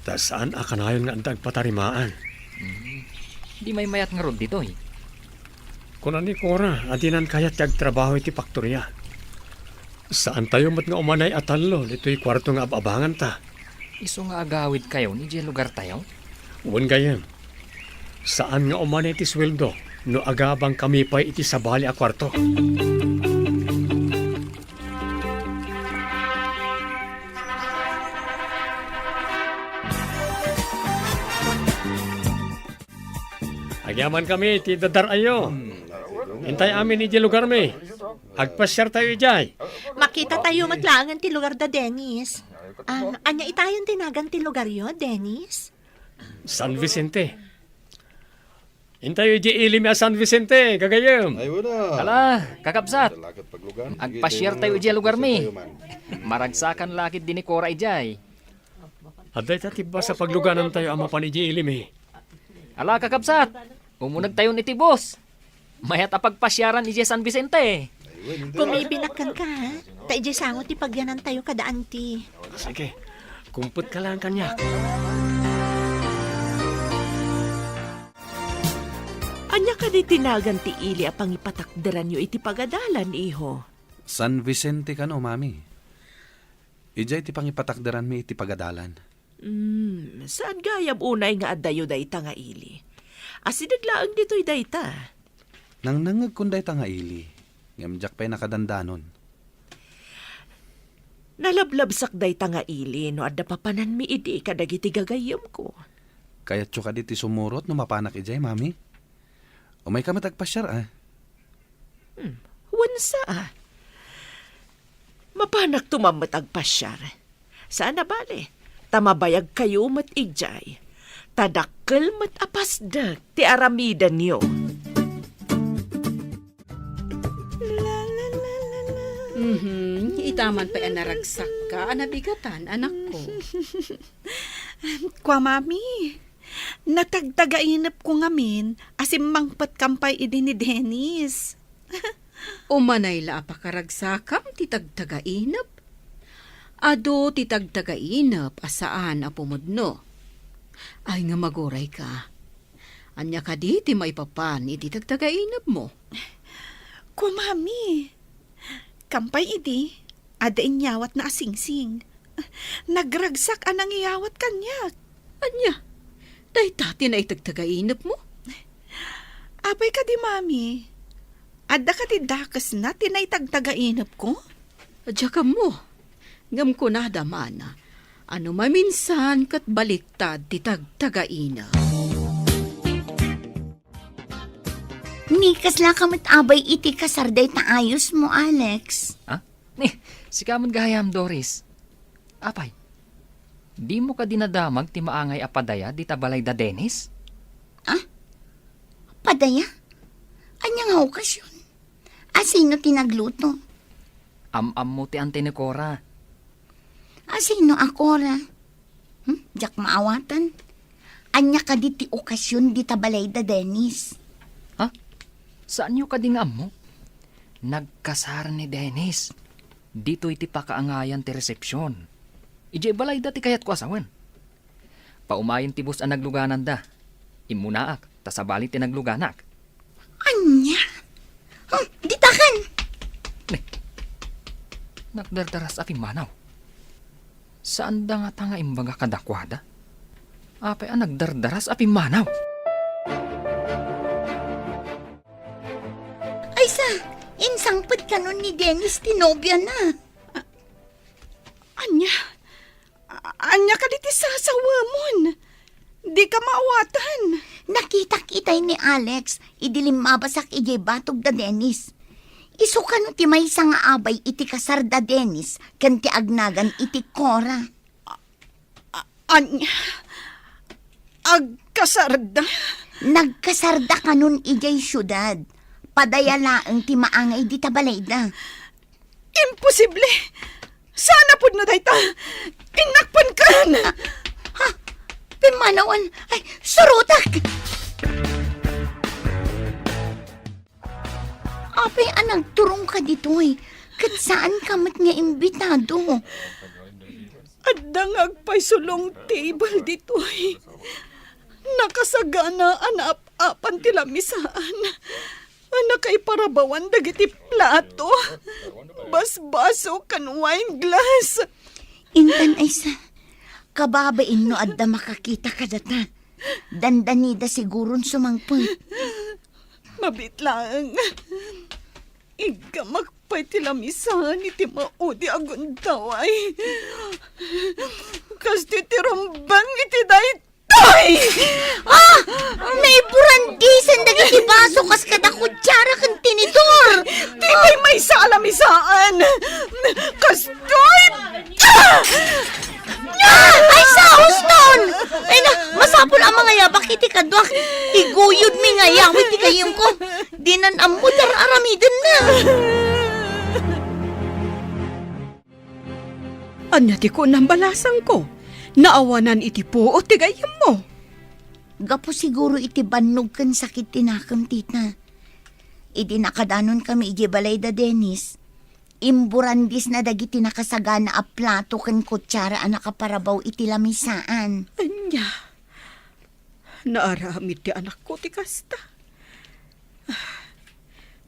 Ta saan a kanayon nga adda agpatarimaan. Hmm. Di maymayat ngarud ditoy? Kuna ni Cora a dinan kayat ti agtrabaho iti faktoria. Saantayo met nga umanay a tallo ditoy kuarto nga ab-abanganta. Isu nga agawidkayon idiay lugartayo? Wen gayyem. Saan nga umanay ti sueldo no agabangkami pay iti sabali a kuarto. Agyamankami iti dadar-ayo. Intay amin idiay lugarmi. Agpasiartayo idiay. Makitatayo met laengen ti lugar da Dennis. Ah, ania itayon ti nagan ti lugaryo, Dennis? San Vicente. Intayo idiay ili mi a San Vicente, gagayyem. Ay, wala. Ala, kakabsat. Agpasiartayo idiay lugarmi. Maragsakan la ketdi ni Cora idiay. Adda ita ti bus a pagluganantayo a mapan idiay ili mi. Ala, kakabsat, umunegtayon iti bus. Mayat a pagpasiaran idiay San Vicente. Kumibinakkan ka, ha? Ta idiay sango ti pagyanantayo kada anti. Sige, kumpet ka lang kaniak. Ania kadi ti nagan ti ili a pangipatakderanyo iti pagadalan, iho? San Vicente kano, Mami. Idiay ti pangipatakderanmi iti pagadalan. Mm, saan gayam unay nga addayo dayta nga ili? Asideg laeng ditoy dayta. Nangnangngegkon dayta nga ili, ngem diak pay nakadandanon. Nalablabsak dayta nga ili no adda papananmi idi kadagiti gagayyemko. Kayatyo kadi ti sumurot no mapanak idiay, Mami? Umayka met agpasiar, a? Hmm, wen sa, a? Mapanakto man met agpasiar. Saan a bale, ta mabayagkayo met idiay. Ta dakkel met a pasdek ti aramidenyo. Mhm, ita man pay a naragsakka a nabigatan, anakko. Kua, Mami, natagtagainepko ngamin a simmangpetkam pay idi ni Dennis. Umanay la a pakaragsakam ti tagtagainep. Adu ti tagtagainep a saan a pumudno. Ay nga magurayka. Ania kadi ti maipapan iti tagtagainepmo? Kua, Mami, kampay idi, adda inyawatna a singsing. Nagragsak a nangiyawat kaniak. Ania? Dayta ti naitagtagainepmo? Apay kadi, Mami? Adda kadi dakesna ti naitagtagainepko? Diak ammo. Ngem kunada man a no maminsan ket baliktad ti tagtagainep. Ni, kaslaka met abay iti kasar dayta ayosmo, Alex? Ha? Ni, sika met gayam, Doris. Apay, dimo kadi nadamag ti maangay a padaya dita balay da Dennis? Ah? Padaya? Ania nga okasyon? A, sino ti nagluto? Am-ammo ti anti ni Cora. A, sino a Cora? Hmm? Diak maawatan. Ania kadi ti okasyon dita balay da Dennis? Ha? Saanyo kadi nga ammo? Nagkasar ni Dennis. Ditoy ti pakaangayan ti resepsyon. Idiay balayda ti kayatko a sawen. Paumayen ti bus a naglugananda. Immunaak, ta sabali ti nagluganak. Ania? Hmm, ditakan! Ne, nagdardaras a pimmanaw. Saanda ngata nga imbaga kadakuada? Apay a nagdardaras a pimmanaw? Aysa, insangpet kanon ni Dennis ti nobiana. Ania? A-, ania kadi ti sasawemon? Dika maawatan. Nakitak itay ni Alex idi limmabasak idiay batog da Dennis. Isu kano ti maysa nga abay iti kasar da Dennis ken ti agnagan iti Cora. A-, ania? Agkasarda? Nagkasarda kanon idiay siudad. Padaya laeng ti maangay dita balayda. Imposible! Saan a pudno dayta? Innakpenkan! Ha? Pimmanawan! Ay, surotek! Apay a nagturongka ditoy, ket saanka met nga imbitado. Adda nga agpayso long table ditoy. Nakasagana a naap-apan ti lamisaan. A nakaiparabawan dagiti plato, basbaso, ken wine glass. Intan, Aysa, kababain no adda makakita kadata. Dandanida siguron sumangpet. Mabiit laeng. Iggamak pay ti lamisaan iti maudi a gundaway. Kastoy ti rumbeng iti daytoy! Ah! Naiburandisen dagiti baso kas kada kutsara ken tinidor! Ti maymaysa a lamisaan! Kastoy! Ah! Ah! Aysa, huston! Ay na, masapul a mangayabak iti kaduak. Iguyodmi nga ayaw iti gayyemko. Dinan ammo ti ar-aramidenna. Ania ti kunam, balasangko? Naawanan iti puot ti gayyemmo. Gapu siguro iti bannog ken sakit ti nakem, tita. Idi nakadanon kami idiay balay da Dennis, imburandisna dagiti nakasagana a plato ken kutsara a nakaparabaw iti lamisaan. Ania? Naaramid ti anakko ti kasta.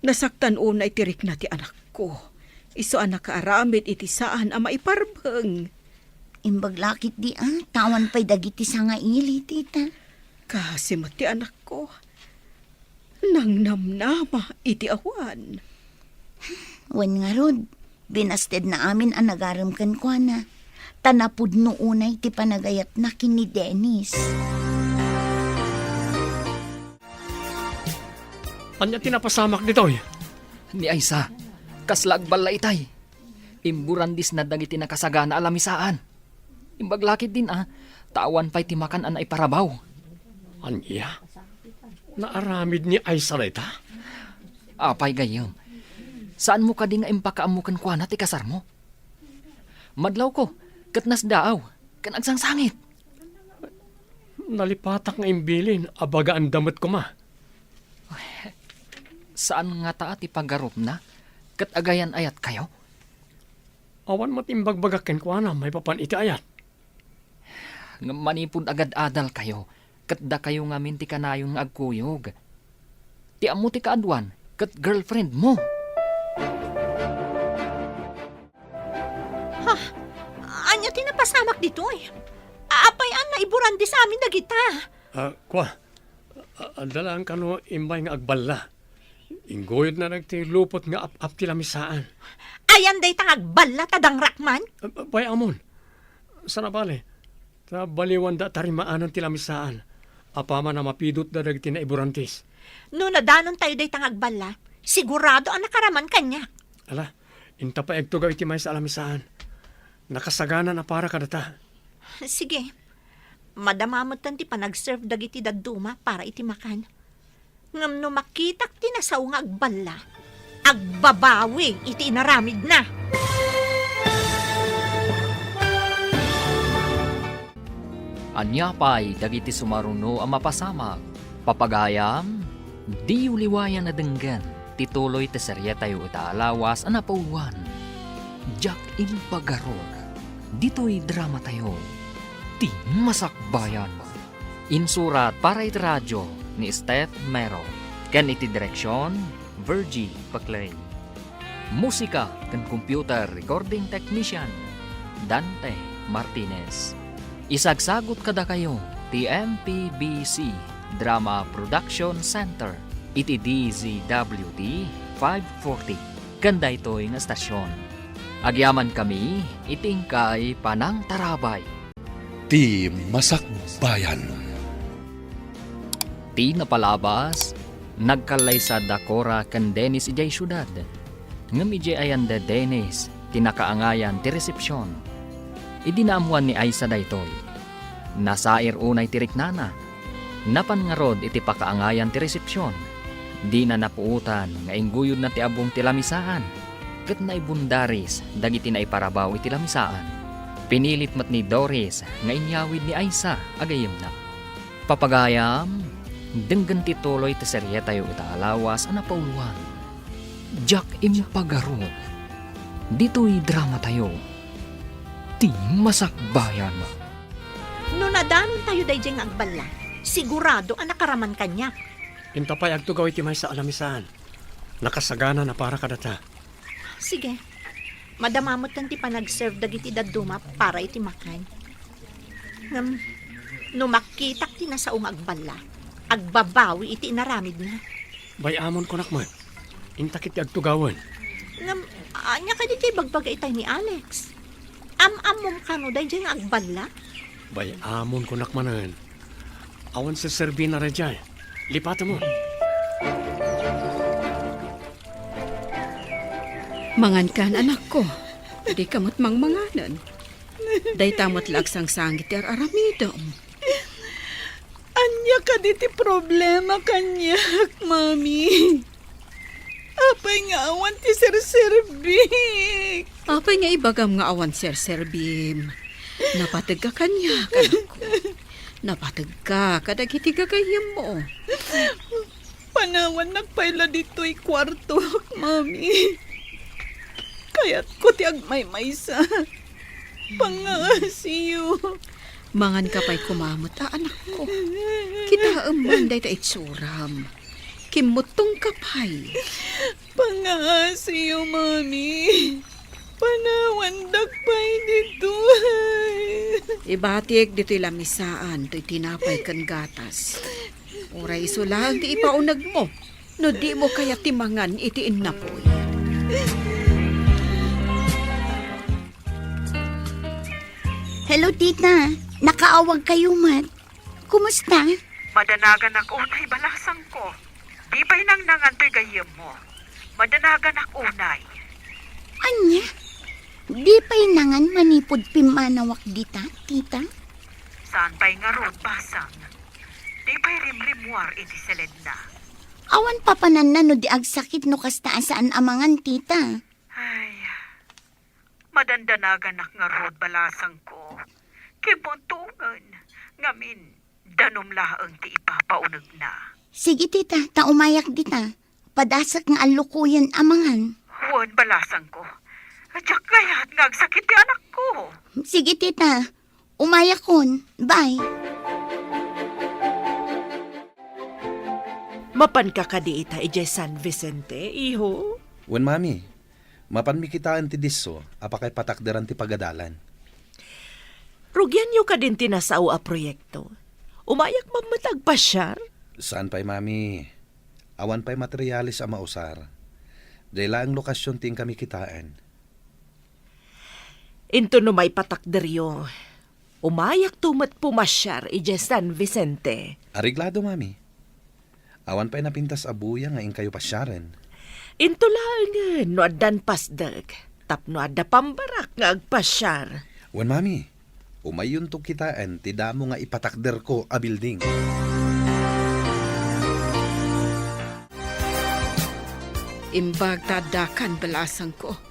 Nasaktan unay ti rikna ti anakko. Isu a nakaaramid iti saan a maiparbeng. Imbag la ketdi a, ta awan pay dagiti sangaili, tita. Kaasi met ti anakko. Nangnamnama iti awan. Wen ngarud, binastedna amin a nagarem kenkuana, ta napudno unay ti panagayatna ken ni Dennis. Ania ti napasamak ditoy? Ni Aysa, kasla agballa itay. Imburandisna dagiti nakasagana a lamisaan. Imbag la ketdin a, ta awan pay ti makan a naiparabaw. Ania? Naaramid ni Aysa dayta? Apay gayyem, saanmo kadi nga impakaammo kenkuana ti kasarmo? Madlawko, ket nasdaaw, ken agsangsangit. Nalipatak nga imbilin a bagaanda met koma. Saan ngata ti paggarupna, ket agayan-ayatkayo? Awan met imbagbagak kenkuana maipapan iti ayat. Ngem manipud agad-adalkayo, ket dakayo ngamin ti kanayon nga agkuyog. Ti ammo ti kaaduan, ket girlfriendmo. Ha? Ania ti napasamak ditoy? Apay a naiburandis amin dagita? Ah, kua, a-, adda laeng kano immay nga agballa. Ingguyodna dagiti lupot nga ap-ap ti lamisaan. Ayan dayta nga agballa ta dangrakman? Ah, bay-amon. Sana bale, ta baliwanda a tarimaanan ti lamisaan. Apaman a mapidutda dagiti naiburandis. No nadanontayo dayta nga agballa, sigurado a nakaraman kaniak. Ala, inta pay agtugaw iti maysa a lamisaan. Nakasagana a para kadata. Sige. Madama metten ti panagserve dagiti dadduma para iti makan. Ngem no makitak ti nasao nga agballa, agbabawi iti inaramidna. Ania pay dagiti sumaruno a mapasamak? Papagayam, diyo liwayan a denggen ti tuloy ti serietayo ita a lawas a napauluan, Diak Impagarok. Ditoy dramatayo, Ti Masakbayan. Insurat para iti radio ni Steph Mero, ken iti direksion, Virgie Paclay. Musika ken computer recording technician, Dante Martinez. Isagsagut kadakayo ti M P B C Drama Production Center iti D Z W T five forty ken daytoy nga estasion. Agyamankami iti inkay panangtarabay. Ti Masakbayan. Ti napalabas, nagkallaysad da Cora ken Dennis idiay siudad. Ngem idiay ayan da Dennis ti nakaangayan ti resepsion. Idi naammuan ni Aisa daytoy, nasair unay ti riknana. Napan ngarud iti pakaangayan ti resepsion. Dina napuotan nga ingguyodna ti abbong ti lamisaan, ket naibundaris dagiti naiparabaw iti lamisaan. Pinilit met ni Doris nga inyawid ni Aisa a gayyemna. Papagayam, denggen ti tuloy ti serietayo ita a lawas a napauluan. Diak impagarud. Ditoy dramatayo, ti masakbayan. No nadanontayo daydiay nga agballa, sigurado a nakaraman kaniak. Inta pay agtugaw iti maysa a lamisaan. Nakasagana a para kadata. Sige. Madama metten ti panagserve dagiti dadduma para iti makan. Ngem, no makitak ti nasao nga agballa, agbabawi iti inaramidna. Bay-amon kunak met. Inta ketdi agtugawen. Ngem, ania kadi ti ibagbaga itay ni Alex? Am-ammom kano daydiay nga agballa? Bay-amon kunak manen. Awan serserbina daydiay. Lipatemon. Mangankan, anakko. Dika met mangmanganen. Dayta met la agsangsangit ti ar-aramidem. Ania kadi ti problema kaniak, Mami? Apay nga awan ti serserbik? Apay nga ibagam nga awan serserbim? Napategka kaniak, anakko. Napategka kadagiti gagayyemmo. Panawannak pay la ditoy kuartok, Mami. Kayatko ti agmaymaysa. Pangngaasiyo. Manganka pay koma met a, anakko. Kitaem man dayta itsuram. Kimmuttongka pay. Pangngaasiyo, Mami. Panawandak pay ditoy. Ibatik ditoy lamisaan toy tinapay ken gatas. Uray isu laeng ti ipaunegmo, no dimo kayat ti mangan iti innapoy. Hello, tita. Nakaawag kayo met. Kumusta? Madanaganak unay, balasangko. Di pay nangnangan toy gayyemmo. Madanaganak unay. Ania? Di pay nangan manipud pimmanawak dita, tita? Saan pay ngarud, basang? Di pay rimrimmuar iti seledna. Awan papananna no di agsakit no kasta a saan a mangan, tita. Ay, madandanaganak ngarud, balasangko. Kimmuntongen, ngamin, danom laeng ti ipapaunegna. Sige, tita, ta umayak dita. Padasek nga allukoyen a mangan. Wen, balasangko. Diak kayat nga agsakit ti anakko. Sige, tita. Umayakon. Bye. Mapanka kadi ita idiay San Vicente, iho? Wen, Mami. Mapanmi kitaen ti disso a pakaipatakderan ti pagadalan. Rugianyo kadin ti nasao a proyekto? Umayak man met agpasiar? Saan pay, Mami. Awan pay materiales a mausar. Diay laeng lokasion ti inkami kitaen. Inton no maipatakderyo, umayakto met pumasiar idiay San Vicente. Areglado, Mami. Awan pay napintas a buya nga inkayo pasiaren. Into laengen no addan pasdek, tapno adda pambarak nga agpasiar. Wen, Mami, umayyonto kitaen ti damo nga ipatakderko a building. Imbag ta addakan, balasangko.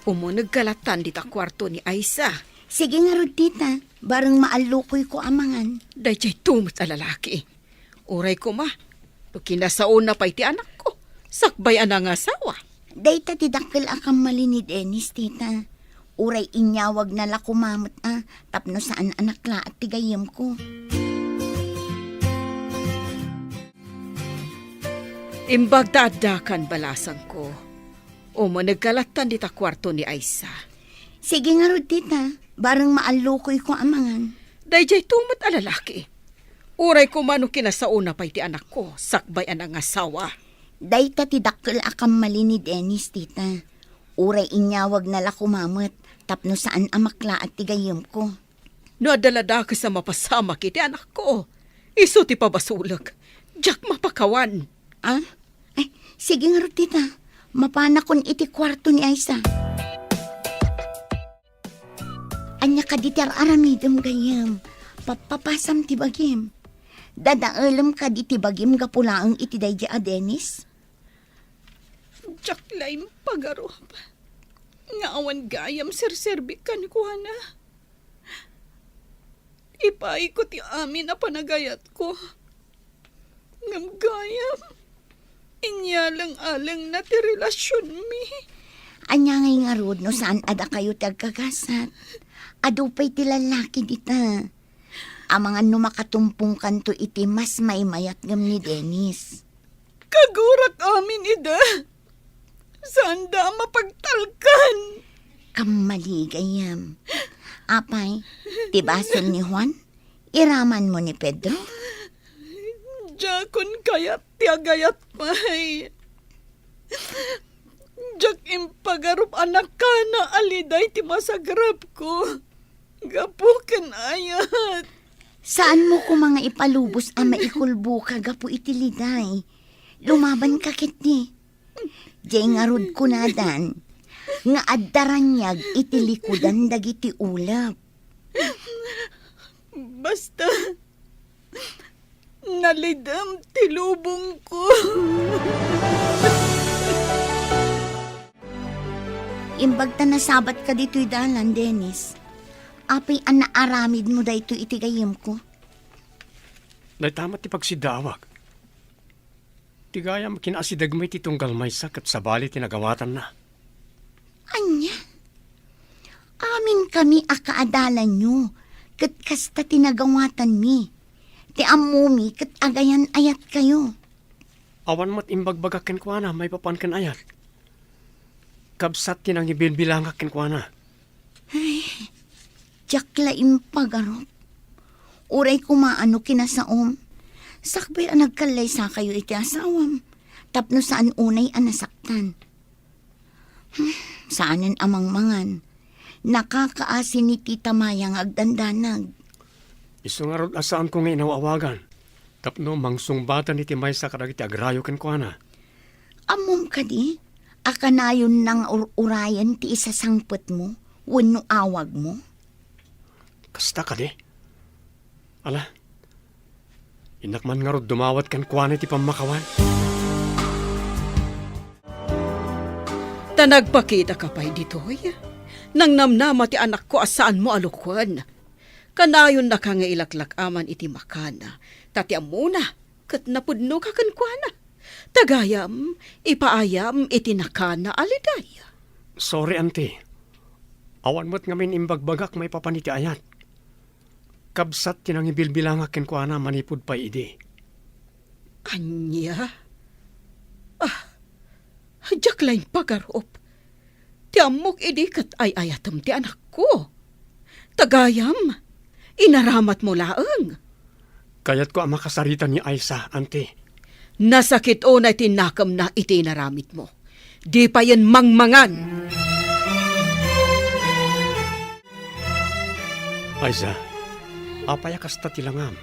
Umunegka lattan dita kuarto ni Aisa. Sige ngarud, tita. Bareng maallukoyko a mangan. Daydiay tumet a lalaki. Uray koma, no kinasaona pay ti anakko, sakbay a nangasawa. Dayta ti dakkel a kammali ni Dennis, tita. Uray inyawagna la koma met a, tapno saan a naklaat ti gayyemko. Imbag ta addakan, balasangko. Umunegka lattan dita kuarto ni Aisa. Sige ngarud, tita. Bareng maallukoyko a mangan. Daydiay tumet a lalaki. Uray koma no kinasaona pay ti anakko, sakbay a nangasawa. Dayta ti dakkel a kammali ni Dennis, tita. Uray inyawagna la koma met, tapno saan a maklaat ti gayyemko. No adda la dakes a mapasamak iti anakko, isu ti pabasolek. Diak mapakawan. Ah? Ay, sige ngarud, tita. Mapanakon iti kuarto ni Aisa. Ania kadi ti ar-aramidem, gayyem? Pappapasam ti bagim. Dadaelem kadi ti bagim gapu laeng iti daydi a Dennis? Diak la impagarup nga awan gayam serserbi kenkuana. Ipaayko ti amin a panagayatko. Ngem gayam, inyaleng-alengna ti relasionmi. Ania ngay ngarud no saan a dakayo ti agkagasat? Adu pay ti lallaki dita. Amangan no makatumpongkanto iti mas maimayat ngem ni Dennis. Kagurak amin ida. Saanda a mapagtalkan. Kammali gayam. Apay, ti basol ni Juan, iramanmo ni Pedro? Diakon kayat ti agayat pay. Diak impagarup a nakana a liday ti masagrapko. Gapu ken ayat. Saanmo koma nga ipalubos a maikulboka gapu iti liday. Lumabanka ketdi. Diay ngarud kunadan nga adda raniag iti likudan dagiti ulep. Basta, nalidem ti lubongko. Imbag ta nasabatka ditoy dalan, Dennis. Apay a naaramidmo daytoy iti gayyemko? Dayta met ti pagsiddaawak. Ti gayam, kinaasidegmi ti tunggal maysa ket sabali ti nagawatanna. Ania? Aminkami a kaadalanyo, ket kasta ti nagawatanmi. Ti ammomi ket agayan-ayatkayo. Awan met imbagbagak kenkuana maipapan ken ayat. Kabsat ti nangibilbilangak kenkuana. Ay, diak la impagarup. Uray koma no kinasaom, sakbay a nagkallaysakayo iti asawam, tapno saan unay a nasaktan. Hmm, saanen a mangmangan. Nakakaasi ni Tita Maya nga agdandanag. Isu ngarud a saanko nga inaw-awagan, tapno mangsungbatan iti maysa kadagiti agrayo kenkuana. Ammom kadi a kanayonna nga ur-urayen ti isasangpetmo wenno awagmo? Kasta kadi? Ala, innak man ngarud dumawat kenkuana iti pammakawan. Ta nagpakitaka pay ditoy, nangnamnama ti anakko a saanmo a lukuen. Kanayonnaka nga ilaklak-aman iti makana, ta ti ammona, ket napudnoka kenkuana. Ta gayam, ipaayam iti nakana a liday. Sorry, Auntie. Awan met ngamin imbagbagak maipapan iti ayat. Kabsat ti nangibilbilangak kenkuana manipud pay idi. Ania? Ah, diak la impagarup. Ti ammok idi ket ay-ayatem ti anakko. Ta gayam, inaramatmo laeng. Kayatko a makasarita ni Aiza, Auntie. Nasakit unay ti nakemna iti inaramidmo. Di payen mangmangan. Aiza, apay a kasta ti langam?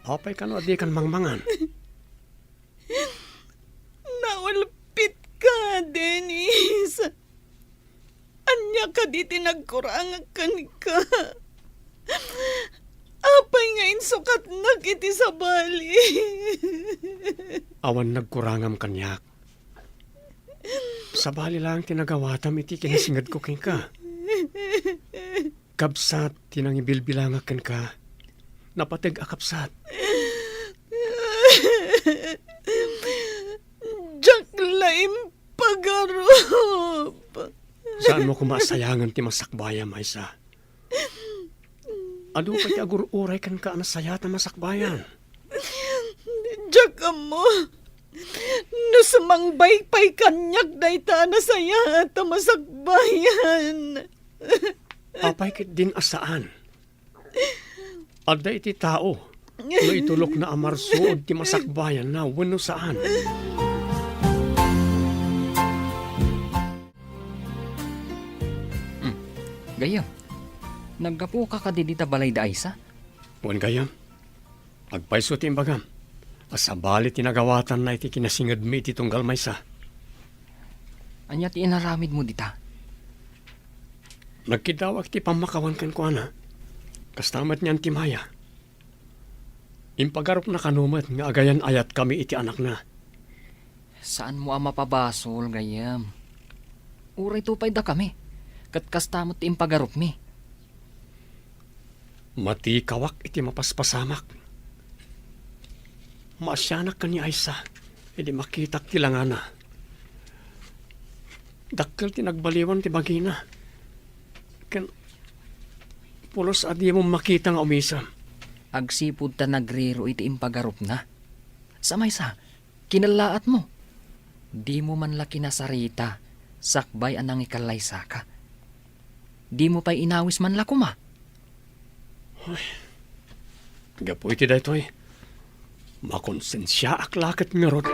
Apay kano a dikan mangmangan? Naulpitka, Dennis. Ania kadi ti nagkurangak kenka? Apay nga insukatnak iti sabali? Awan nagkurangam kaniak. Sabali laeng ti nagawatam iti kinasingedko kenka. Kabsat ti nangibilbilangak kenka. Napateg a kabsat. Diak la impagarup. Saanmo koma a sayangen ti masakbayam, Aiza? Adu pay ti agur-uray kenka a nasayaat a masakbayan. Diak ammo no sumangbay pay kaniak dayta a nasayaat a masakbayan. Apay ketdin a saan? Adda iti tao no itulokna a marsuod ti masakbayanna wenno saan. Hmm. Gayyem, naggapuka kadi dita balay da Aiza? Wen gayyem, agpayso ti imbagam a sabali ti nagawatanna iti kinasingedmi iti tunggal maysa. Ania ti inaramidmo dita? Nagkiddawak iti pammakawan kenkuana. Kasta met ni Auntie Maya. Impagarupna kano met nga agayan-ayatkami iti anakna. Saanmo a mapabasol, gayyem. Uray to pay dakami, ket kasta met ti impagarupmi. Matikawak iti mapaspasamak. Maasianak ken ni Aisa idi makitak ti langana. Dakkel ti nagbaliwan ti bagina. Ken pulos a dimo makita nga umisem. Agsipud ta nagriro iti impagarupna. Sa maysa, kinallaatmo. Dimo man la kinasarita sakbay a nangikallaysaka. Dimo pay inawis man la koma. Ay, gapu iti daytoy, makonsensiaak la ket ngarud.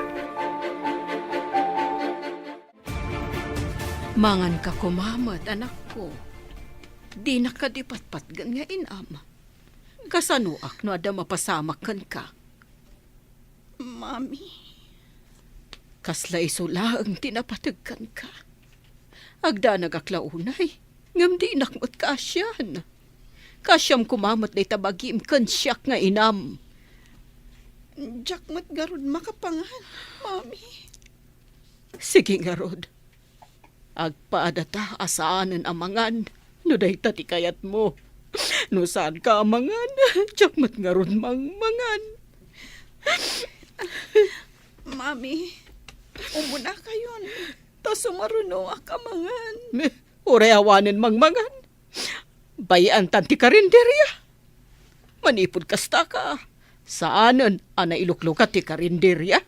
Manganka koma met, anakko. Dinak kadi patpatgen nga inam. Kasanoak no adda mapasamak kenka? Mami. Kasla isu laeng ti napateg kenka. Agdanagak la unay, ngem dinak met kaasian. Kaasiam koma met dayta bagim ken siak nga inam. Diak met ngarud makapangan, Mami. Sige ngarud. Agpadata a saanen a mangan no dayta ti kayatmo. No saanka a mangan, diak met ngarud mangmangan. Mami, umunakayon, ta sumarunoak a mangan. Uray awanen mangmangan. Bay-antan ti karinderia. Manipud kastaka, saanen a nailuklukat ti karinderia.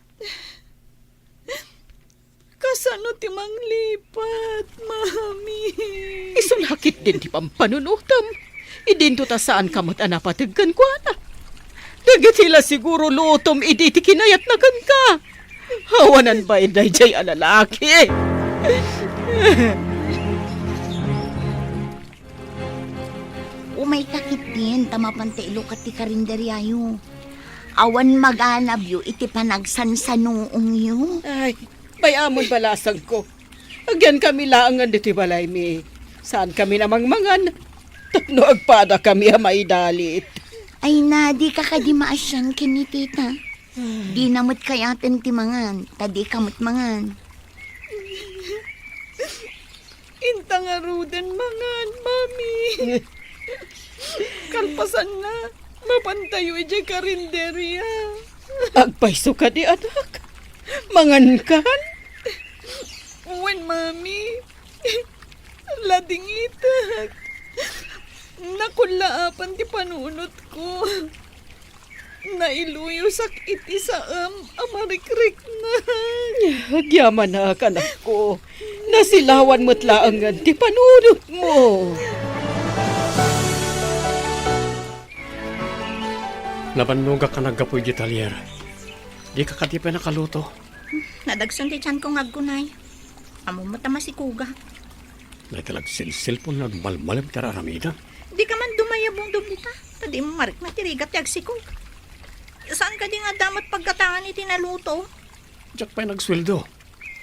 Kasano ti manglipat, Mami? Isu la ketdin ti pampanunotem. Idinto ta saanka met a napateg kenkuana. Dagiti la siguro lutom idi ti kinayatna kenka. Awanan bain daydiay a lalaki. Umayka ketdin ta mapanta ilukat ti karinderiayo. Awan maganabyo iti panagsansanuongyo. Ay, bay-amon balasangko. Agyankami laengen ditoy balaymi. Saankamin a mangmangan tapno agpadakami a maidalit. Ay na, dika kadi maasian ken ni tita. Dina met kayaten ti mangan, ta dika met mangan. Inta ngaruden mangan, Mami. Kalpasanna, mapantayo idiay karinderia. Agpayso kadi, anak? Mangankan? Wen, Mami. Ladingitek. Nakullaapan ti panunotko. Nailuyosak iti saem a marikriknay. Agyamanak, anakko. Nasilawan met laengen ti panunotmo. Nabannogak a naggapu iti talier. Dika kadi pay nakaluto. Nadagsen ti tianko nga aggunay. Ammom met a masikogak. Dayta la agselselpon nga agmalmalem ti ar-aramidem. Dika man dumayabungdom dita, ta dimo marikna ti rigat ti agsikog. Saan kadi nga adda met paggatangan iti naluto? Diak pay nagsueldo.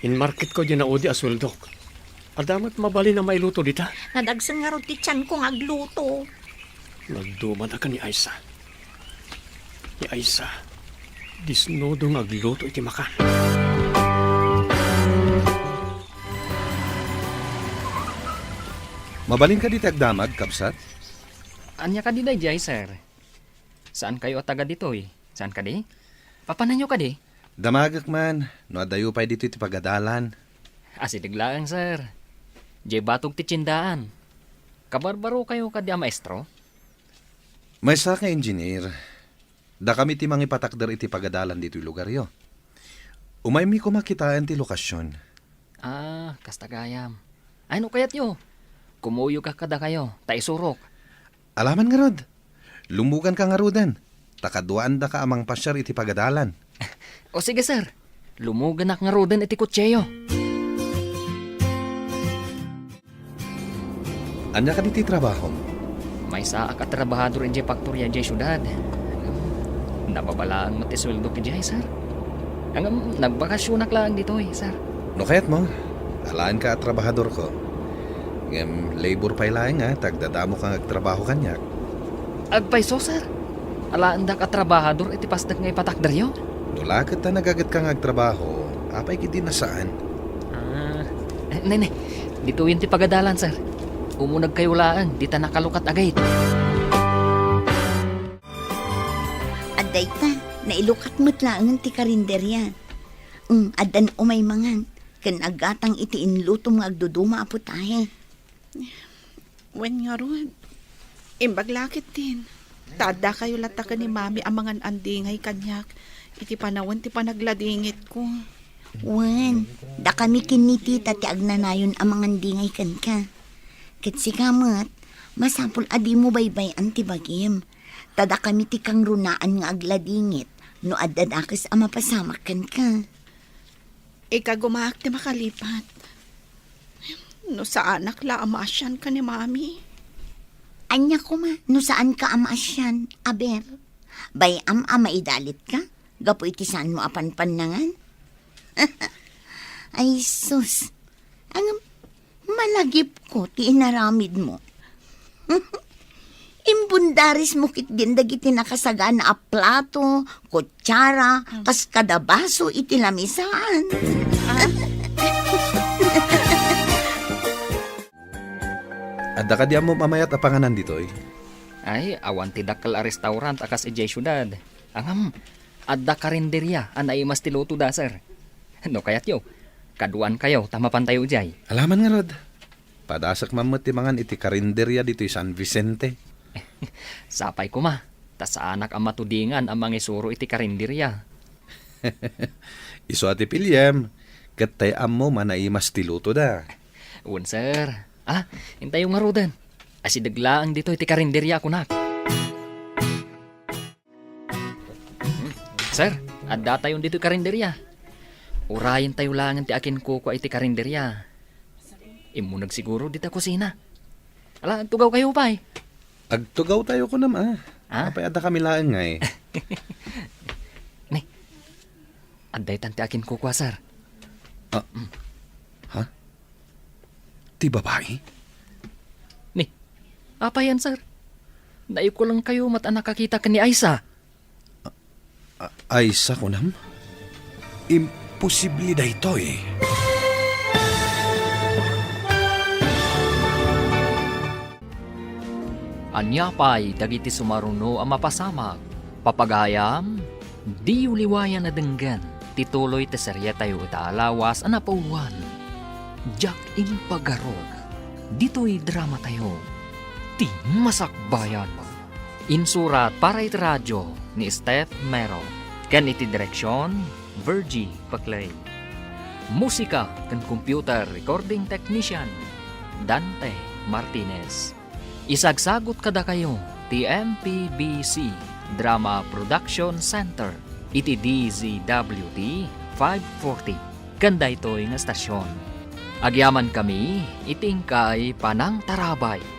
Inmarketko diay naudi a sueldok. Adda met mabalin a mailuto dita. Nadagsen ngarud ti tianko nga agluto. Nagdumadak ni Aisa. Ni Aisa, disnudo nga agluto iti makan. Mabalin kadi ti agdamag, kabsat? Ania kadi daydiay, sir? Saan kayo a taga ditoy? Saan kadi? Papananyo kadi? Damagek man, no addayo pay ditoy ti pagadalan. Asideg laeng, sir. Diay batog ti tiendaan. Kabarbaro kayo kadi a maestro? Maysa nga engineer. Dakami ti mangipatakder iti pagadalan ditoy lugaryo. Umaymi koma kitaen ti lokasion. Ah, kasta gayam. Ay, no kayatyo, kumuyogka kadakayo, ta isurok. Alaman ngarud. Lumuganka ngaruden, ta kaduaandaka a mangpasiar iti pagadalan. O sige, sir. Lumuganak ngaruden iti kotseyo. Ania kadi ti trabahom? Maysaak a trabahador idiay faktoria idiay siudad. Nababalaang met ti sueldok idiay, sir. Ngem nagbakasionak laeng ditoy, sir. No kayatmo, alaenka a trabahadorko. Ngem labor pay laeng, a, ta agdadamoka nga agtrabaho kaniak. Agpayso, sir. Alaendak a trabahador iti pasdek nga ipatakderyo? No la ket ta nagagetka nga agtrabaho, apay ketdi a saan? Ah, eh, ne, ne. Ditoyen ti pagadalan, sir. Umunegkayo laeng dita nakalukat a gate. Adda ita, nailukat met laengen ti karinderia. Mm, addan umay mangan, ken aggatang iti inlutom nga agduduma a putahe. Wen ngarud, imbag la ketdin. Ta addakayo latta ken ni Mami a mangan-andingay kaniak iti panawen ti panagladingitko. Wen, dakami ken ni Tita ti agnanayon a mangan-andingay kenka. Ket sika met, masapul a dimo baybay-an ti bagim. Ta dakami ti kangrunaan nga agladingit no adda dakes a mapasamak kenka. Ikagumaak ti makalipat. No saanak la a maasian ken ni Mami. Ania koma no saanka a maasian, aber? Bay-am a maidalitka gapu iti saanmo a panpannangan? Ay sus, ngem malagipko ti inaramidmo. Imbundarismo ketdin dagiti nakasagana a plato, kutsara, kas kada baso iti lamisaan. Adda kadi ammom a mayat a panganan ditoy? Ay, awan ti dakkel a restaurant a kas idiay siudad. Ngem, adda karinderia a naimas ti lutoda, sir. No kayatyo, kaduankayo ta mapantayo idiay. Alaman ngarud. Padasek man met ti mangan iti karinderia ditoy San Vicente. Sapay koma, ta saanak a matudingan a mangisuro iti karinderia. Isu a ti piliem, ket tay ammom a naimas ti lutoda. Wen, sir. Ala, intayo ngaruden. Asideg laeng ditoy ti karinderia a kunak. Sir, addatayon ditoy karinderia. Urayentayo laengen ti akinkukua iti karinderia. Immuneg siguro dita kusina. Ala, agtugawkayo pay. Agtugawtayo kunam, a. Ha? Apay addakami laeng ngay? Ni, adda itan ti akinkukua, sir. A, ha? Ti babai? Ni, apayan, sir? Naikulangkayo met a nakakita ken ni Aisa. A-, Aisa, kunam? Imposible daytoy. Ania pay dagiti sumaruno a mapasamak? Papagayam, diyo liwayan a denggen ti tuloy ti serietayo ita a lawas a napauluan, Diak Impagarok, ditoy dramatayo, Ti Masakbayan. Insurat para iti radio ni Steph Mero, ken iti direksion, Virgie Paclay. Musika ken computer recording technician, Dante Martinez. Isagsagut kadakayo ti M P B C Drama Production Center iti D Z W T five forty ken daytoy nga estasion. Agyamankami iti inkay panangtarabay.